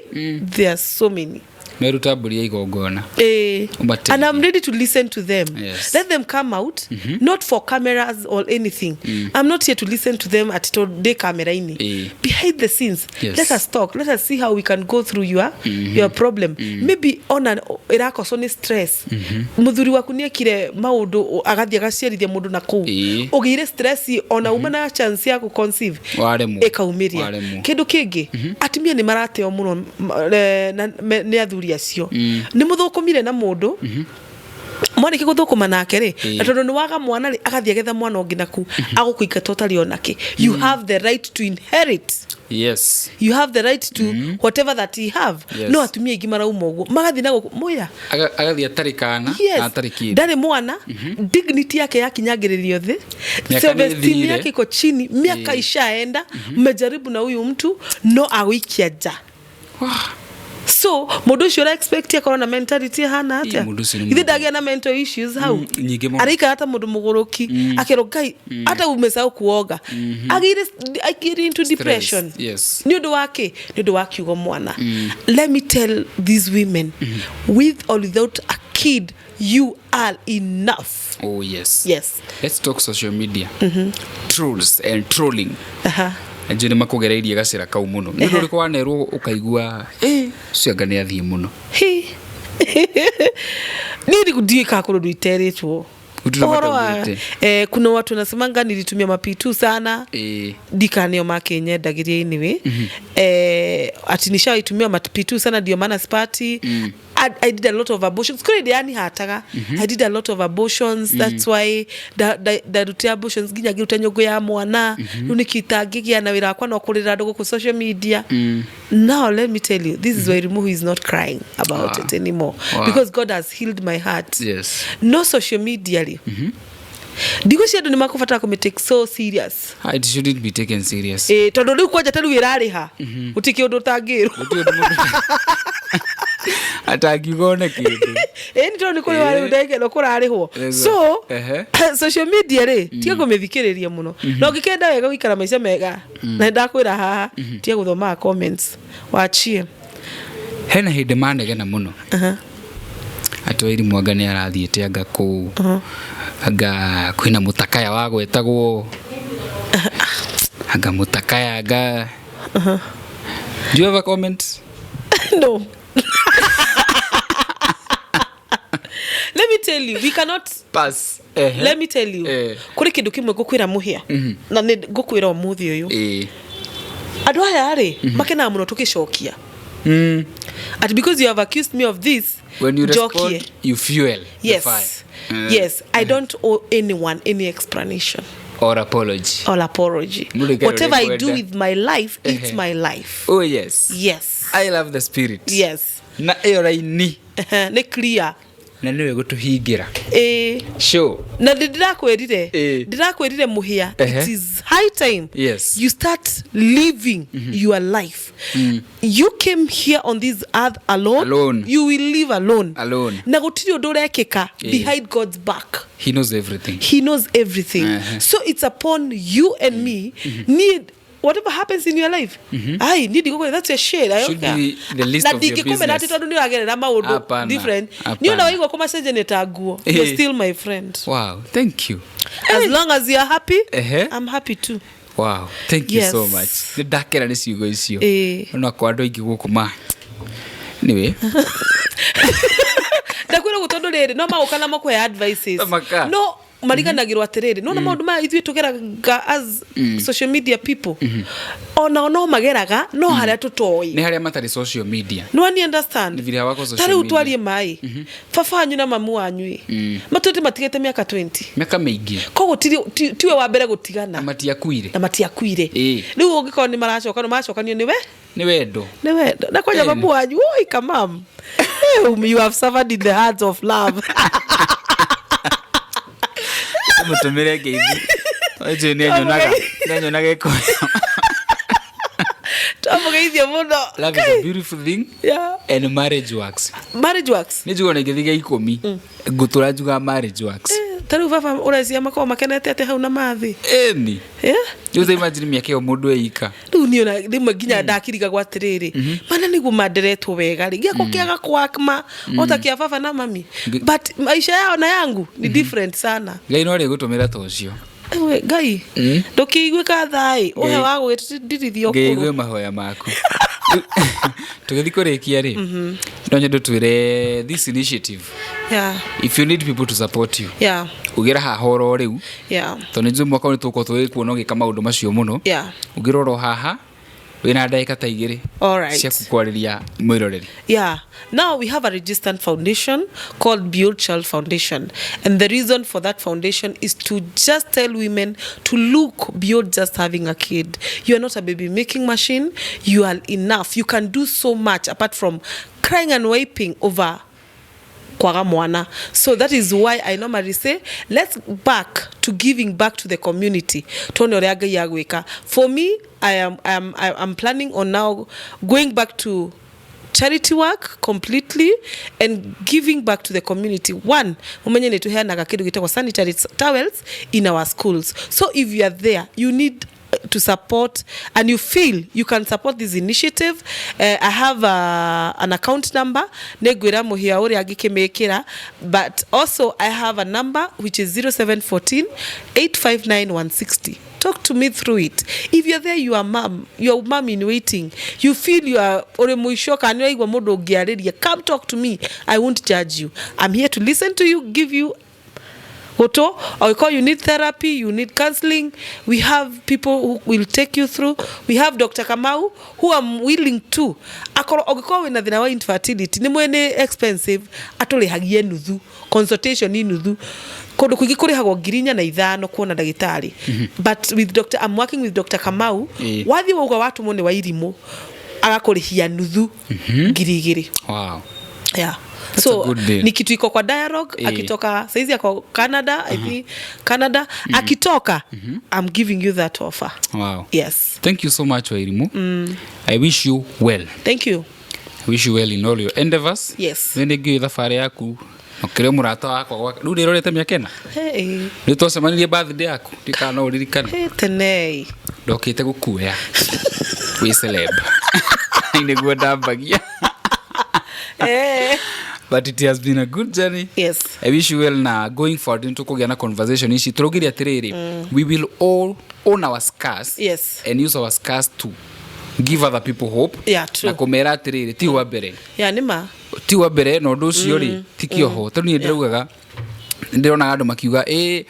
there are so many. Meruta mbũri ya igongona. Ũmateithie. And I'm ready to listen to them. Let them come out, not for cameras or anything. I'm not here to listen to them at today camera-ini. Behind the scenes, let us talk. Let us see how we can go through your problem. Maybe ona ĩrakoso nĩ stress. Mũthuri waku nĩ ekire maũndũ agathiĩ agaciarithia mũndũ na kũu. Ũgĩire stress ona uma na chance ya gũ-conceive Waremwo. ĩkaumĩria. Waremwo. Kĩndũ kĩngĩ, atumia nĩ marateo mũno nĩ athuri acio. Nĩ mũthũkũmire na mũndũ, mwarĩkia gũthũkũma nake rĩ, na tondũ nĩ waga mwana rĩ, agathiĩ agetha mwana ũngĩ naku agũkũingata ũtarĩ onake. You have the right to inherit. You have the right to whatever that he have. No atumia aingĩ marauma ũguo magathiĩ na gũkũ mũya. Agathiĩ atarĩ kana na atarĩ kĩndũ. Ndarĩ mwana, dignity yake yakinyangĩrĩrio thĩ. Miaka nĩ Self-esteem ĩthirire. yake iko chini, miaka ishaenda, mmejaribu na huyu mtu no agũikia nja. Wah. So mũndũ ũcio ũra expect akorwo na mentality ĩhana atĩa? Ĩ, mũndũ ũcio nĩ Ithe mũndũ. ndagĩa na mental issues hau? Nyingĩ mũno. Araikara ta mũndũ mũgũrũki, akerwo ngai hata umesahau kuoga, agĩire into depression. Nĩ ũndũ wa kĩ? Nĩ ũndũ wa kiugo mwana. Let me tell these women, with or without a kid, you are enough. Oh yes. Yes. Let's talk social media trolls and trolling. Njũ nĩ makũgereirie gacĩra kau mũno. Nĩ ũndũ ũrĩkũ wanerwo ũkaigua ũcio anga nĩ athiĩ mũno? Hi. Niĩ ndiũĩ kana kũrĩ ũndũ iterĩtwo. Gũtirĩ na Ũhoro wa mataugĩte. kuna watu wanasemanga nilitumia mapitu sana. Ndikanio makĩnyendagĩria anyway, ati nishaitumia mapitu sana ndio maana sipati. I did a lot of abortions kũrĩ hĩndĩ yani hataga. I did a lot of abortions, that's why ndarutire abortions nginya ngĩruta nyũngũ ya mwana. Rĩu nĩkĩo itangĩgĩa na wĩra wakwa no kũrĩra andũ gũkũ social media. Now let me tell you, this is Wairimu who is not crying about it anymore, because God has healed my heart. No social media rĩ, ndigwĩciria andũ nĩ makũbatara kũmĩ take so serious. Ah, it shouldn't be taken serious. Ĩ, tondũ rĩu kwanja ta rĩu ĩrarĩha, gũtirĩ kĩũndũ ũtangĩrwo. Gũtirĩ ũndũ mũndũ atangiuga one kĩndũ. Ĩ, nĩ tondũ nĩ kũrĩ warĩu ndagĩka ĩno kũrarĩhwo. So social media rĩ, tiga kũmĩthikĩrĩria mũno, na ũngĩkenda wega gũikara maica mega, na nĩndakwĩra haha, tiga gũthomaga comments, wachie. Hena hĩndĩ manegena mũno atĩ Wairimu anga nĩ arathiĩte anga kũu, anga kwĩna mũtakaya wa gwetagwo anga mũtakaya anga. Do you have a comment? No. Let me tell you, we cannot. Pass. Ehe. Let me tell you, kũrĩ kĩndũ kĩmwe ngũkwĩra mũhĩa, na nĩ ngũkwĩra ũmũthĩ ũyũ. Andũ aya rĩ makenaga mũno tũgĩcokia at because you have accused me of this. When you Njokie. respond, you fuel the fire. Yes, I don't owe anyone any explanation or apology. Or apology. Mũrĩke Whatever I do ũrĩa with my life, it's Ehe. my life. Oh yes. Yes. I love the spirit. Na ĩyo raini Nĩ clear. Na nĩwe gũtũhingĩra Ĩĩ. show. Na ndĩ ndĩrakwĩrire, ndĩrakwĩrire mũhĩa, it is high time you start living your life. You came here on this earth alone. Alone. You will live alone. Alone. Na gũtirĩ ũndũ ũrekĩka behind God's back. He knows everything. He knows everything. So it's upon you and me. Need whatever happens in your life, ai ni ndigũkwĩra that's your shit. I don't Should care. be the least Na of your ndingĩkũmena atĩ business. tondũ nĩ ũragerera maũndũ Hapana, different. hapana. Nĩ ona waigua kũmacenjania ta nguo, you're still my friend. Wow, thank you. As long as you're happy, I'm happy too. Wow, thank you so much. Nĩ ndakena nĩ ciugo icio. Ona kwa andũ aingĩ gũkũ ma anyway. Ndakwĩra ũguo tondũ rĩrĩ no magũka na makũhe advices. Maka. No mariganagĩrwo atĩrĩrĩ, nona maũndũ maya ithuĩ tũgeraga as social media people, onao no mageraga no harĩa tũtoĩ. Nĩ harĩa matarĩ social media. No ani understand. Nĩ vile hawako social Ta rĩu media. twarie maĩ, baba wanyu na mamu wanyu ĩ matũĩte matigĩte mĩaka 20. Mĩaka mĩingĩ. Koguo tiwe wa mbere gũtigana. Na matiakuire. Na matiakuire. Rĩu ũngĩkorwo nĩ maracoka, no maracokanio nĩwe. Nĩ wendo. Nĩ wendo na kwanja. Mamu wanyu, oi kamam. Hey, you have suffered in the hands of love. Mũtũmĩre ngeithi. Ũcio nĩ anyonaga, nĩ anyonaga ĩkoya. Twamũgeithia mũno. Love is a beautiful thing and marriage works. Marriage works. Nĩ njuga ona ingĩthiga 10 ngũtũra njuga marriage works. Eh, ta rĩu baba ũrecia makorwo makenete atĩ hau na mathĩ. Ĩni. Yeah? Rĩu ta imagine mĩaka ĩyo mũndũ eika. Rĩu niĩ ona rĩmwe nginya ndakirigagwo atĩrĩrĩ, mana nĩguo manderetwo wega rĩ, gĩakwa kĩaga kwakma ota kĩa baba na mami, but maisha yao na yangu ni different sana. Ngai no rĩgũtũmĩra ta ũcio. Ewe, Ngai ndũkĩiguĩka thaĩ ũhe wa gũgĩtũtirithia Ngai ũkũrũ. Igue mahoya maku. Tũgĩthiĩ kũrĩkia rĩ, no nyende twĩre this initiative, if you need people to support you, ũgĩra haha oro rĩu, tondũ nĩ njũĩ mwaka ũyũ nĩ tũgũkorwo tũgĩkuona ũgĩka maũndũ macio mũno. Ũngĩra oro haha wĩna ndagĩka ta 2 Alright. cia kwarĩria mwĩroreri. Yeah. Now we have a registered foundation called Build Child Foundation. And the reason for that foundation is to just tell women to look beyond just having a kid. You are not a baby making machine. You are enough. You can do so much apart from crying and weeping over kwaga mwana. So that is why I normally say let's back to giving back to the community, tuone ũrĩa Ngai agwĩka. For me, I am planning on now going back to charity work completely and giving back to the community. One, umenye nĩ tũheanaga kĩndũ gĩtagwo sanitary towels in our schools. So if you are there, you need to support and you feel you can support this initiative, I have an account number, nĩngwĩra mũhĩa ũrĩa angĩkĩmĩkĩra, but also I have a number which is 0714 859 160. Talk to me through it. If you're there, you are mom, you are mom in waiting, you feel you are ũrĩ mũico kana nĩ ũraigua mũndũ ũngĩarĩria, come talk to me. I won't judge you. I'm here to listen to you, give you goto, or call you need therapy, you need counseling. We have people who will take you through. We have Dr. Kamau, who I'm willing to akorwo ũngĩkorwo wĩna thĩna wa infertility, nĩ mwene expensive, atũrĩhagie nuthu consultation, nuthu. Kũndũ kũingĩ kũrĩhagwo 4,000 na 5,000 kuona ndagĩtarĩ, but with Dr. I'm working with Dr. Kamau. Wathiĩ wauga watũmwo nĩ Wairimũ, agakũrĩhia nuthu, 2,000. Yeah. That's So a good deal. ni kitu iko kwa dialogue. Akitoka saizi ako Canada, I think Canada. Akitoka, I'm giving you that offer. Yes. Thank you so much, Wairimu. I wish you well. Thank you. I wish you well in all your endeavors. Nĩ ngĩũĩ thabarĩ yaku ũkĩrĩ mũrata wakwa rĩu nĩ ĩrorete mĩaka 4. Hey. Nĩ twacemanirie birthday yaku, ndikana no ũririkane. Hey, tene. Ndokĩte gũkuoya wĩ celeb, nĩguo ndambagia. Eh. But it has been a good journey. I wish you well na going forward nĩ tũkũgĩa na conversation ici tũraugire atĩrĩrĩ, we will all own our scars and use our scars to give other people hope Yeah, true. na kũmera atĩrĩrĩ ti wa mbere. Yeah, nĩma. Ti wa mbere na ũndũ ũcio rĩ, ti kĩoho, tondũ niĩ ndĩraugaga, ndĩronaga andũ makiuga ĩ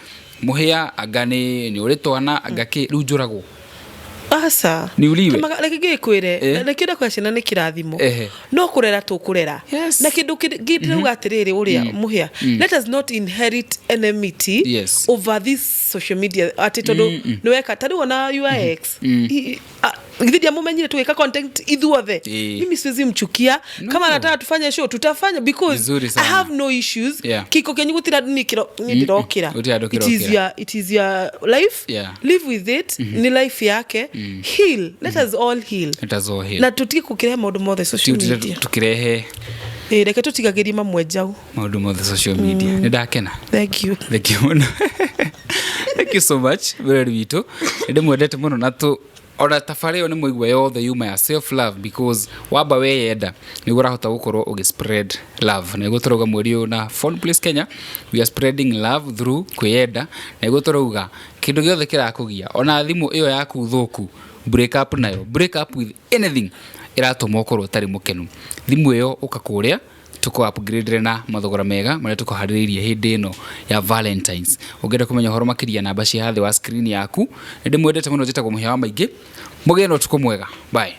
mũhĩa anga nĩ ũrĩ twana anga kĩ, rĩu njũragwo. Aca. Nĩ ũriwe? Reke ngĩkwĩre, reke ndakwa ciana nĩ kĩrathimo. No kũrera tũkũrera. Na kĩndũ kĩngĩ ndĩrauga atĩrĩrĩ, ũrĩa mũhĩa, let us not inherit enmity over this social media, atĩ tondũ nĩ weka ta rĩu ona your ex. Githĩ ndiamũmenyire tũgĩka content ithuothe? Mimi siwezi mchukia. No. Kama anataka tufanye show, tutafanya, because Vizuri I sana. have no issues. Kiko kĩanyu gũtira niĩ kĩro niĩ ndĩrokĩra. Gũtirĩ andũ It is kĩrokĩra. your, it is your life. Live with it. Nĩ life yake. Heal. Let us all heal. Let us all heal. Na tũtige gũkĩrehe maũndũ mothe social Ti media. tukirehe. Ĩ, reke tũtigagĩrie mamwe njau. Maũndũ mothe social media. Nĩ ndakena. Thank you. Thank you mũno. Thank you so much, mwĩrori witũ. Nĩ ndĩmwendete mũno, na tũ ona tabarĩ ĩyo nĩ mwaigua yothe yuma ya self love, because wamba weyenda nĩguo ũrahota gũkorwo ũgĩ spread love. Na nĩguo tũrauga mweri ũyũ na Phone Place Kenya, we are spreading love through kwĩyenda. Na nĩguo tũrauga kĩndũ gĩothe kĩrakũgia, ona thimũ ĩyo yaku thũku, break up nayo, break up with anything ĩratũma ũkorwo ũtarĩ mũkenu. Thimũ ĩyo ũka kũrĩa tũkũ upgrade na mathogora mega marĩa tũkũharĩrĩirie hĩndĩ ĩno ya Valentines. Ũngĩenda kũmenya ũhoro makĩria, namba cia thĩ wa screen yaku. Nĩ ndĩmwendete mũno, njĩtagwo Mũhĩa wa Maingĩ. Mũgĩe na ũtukũ mwega. Bye.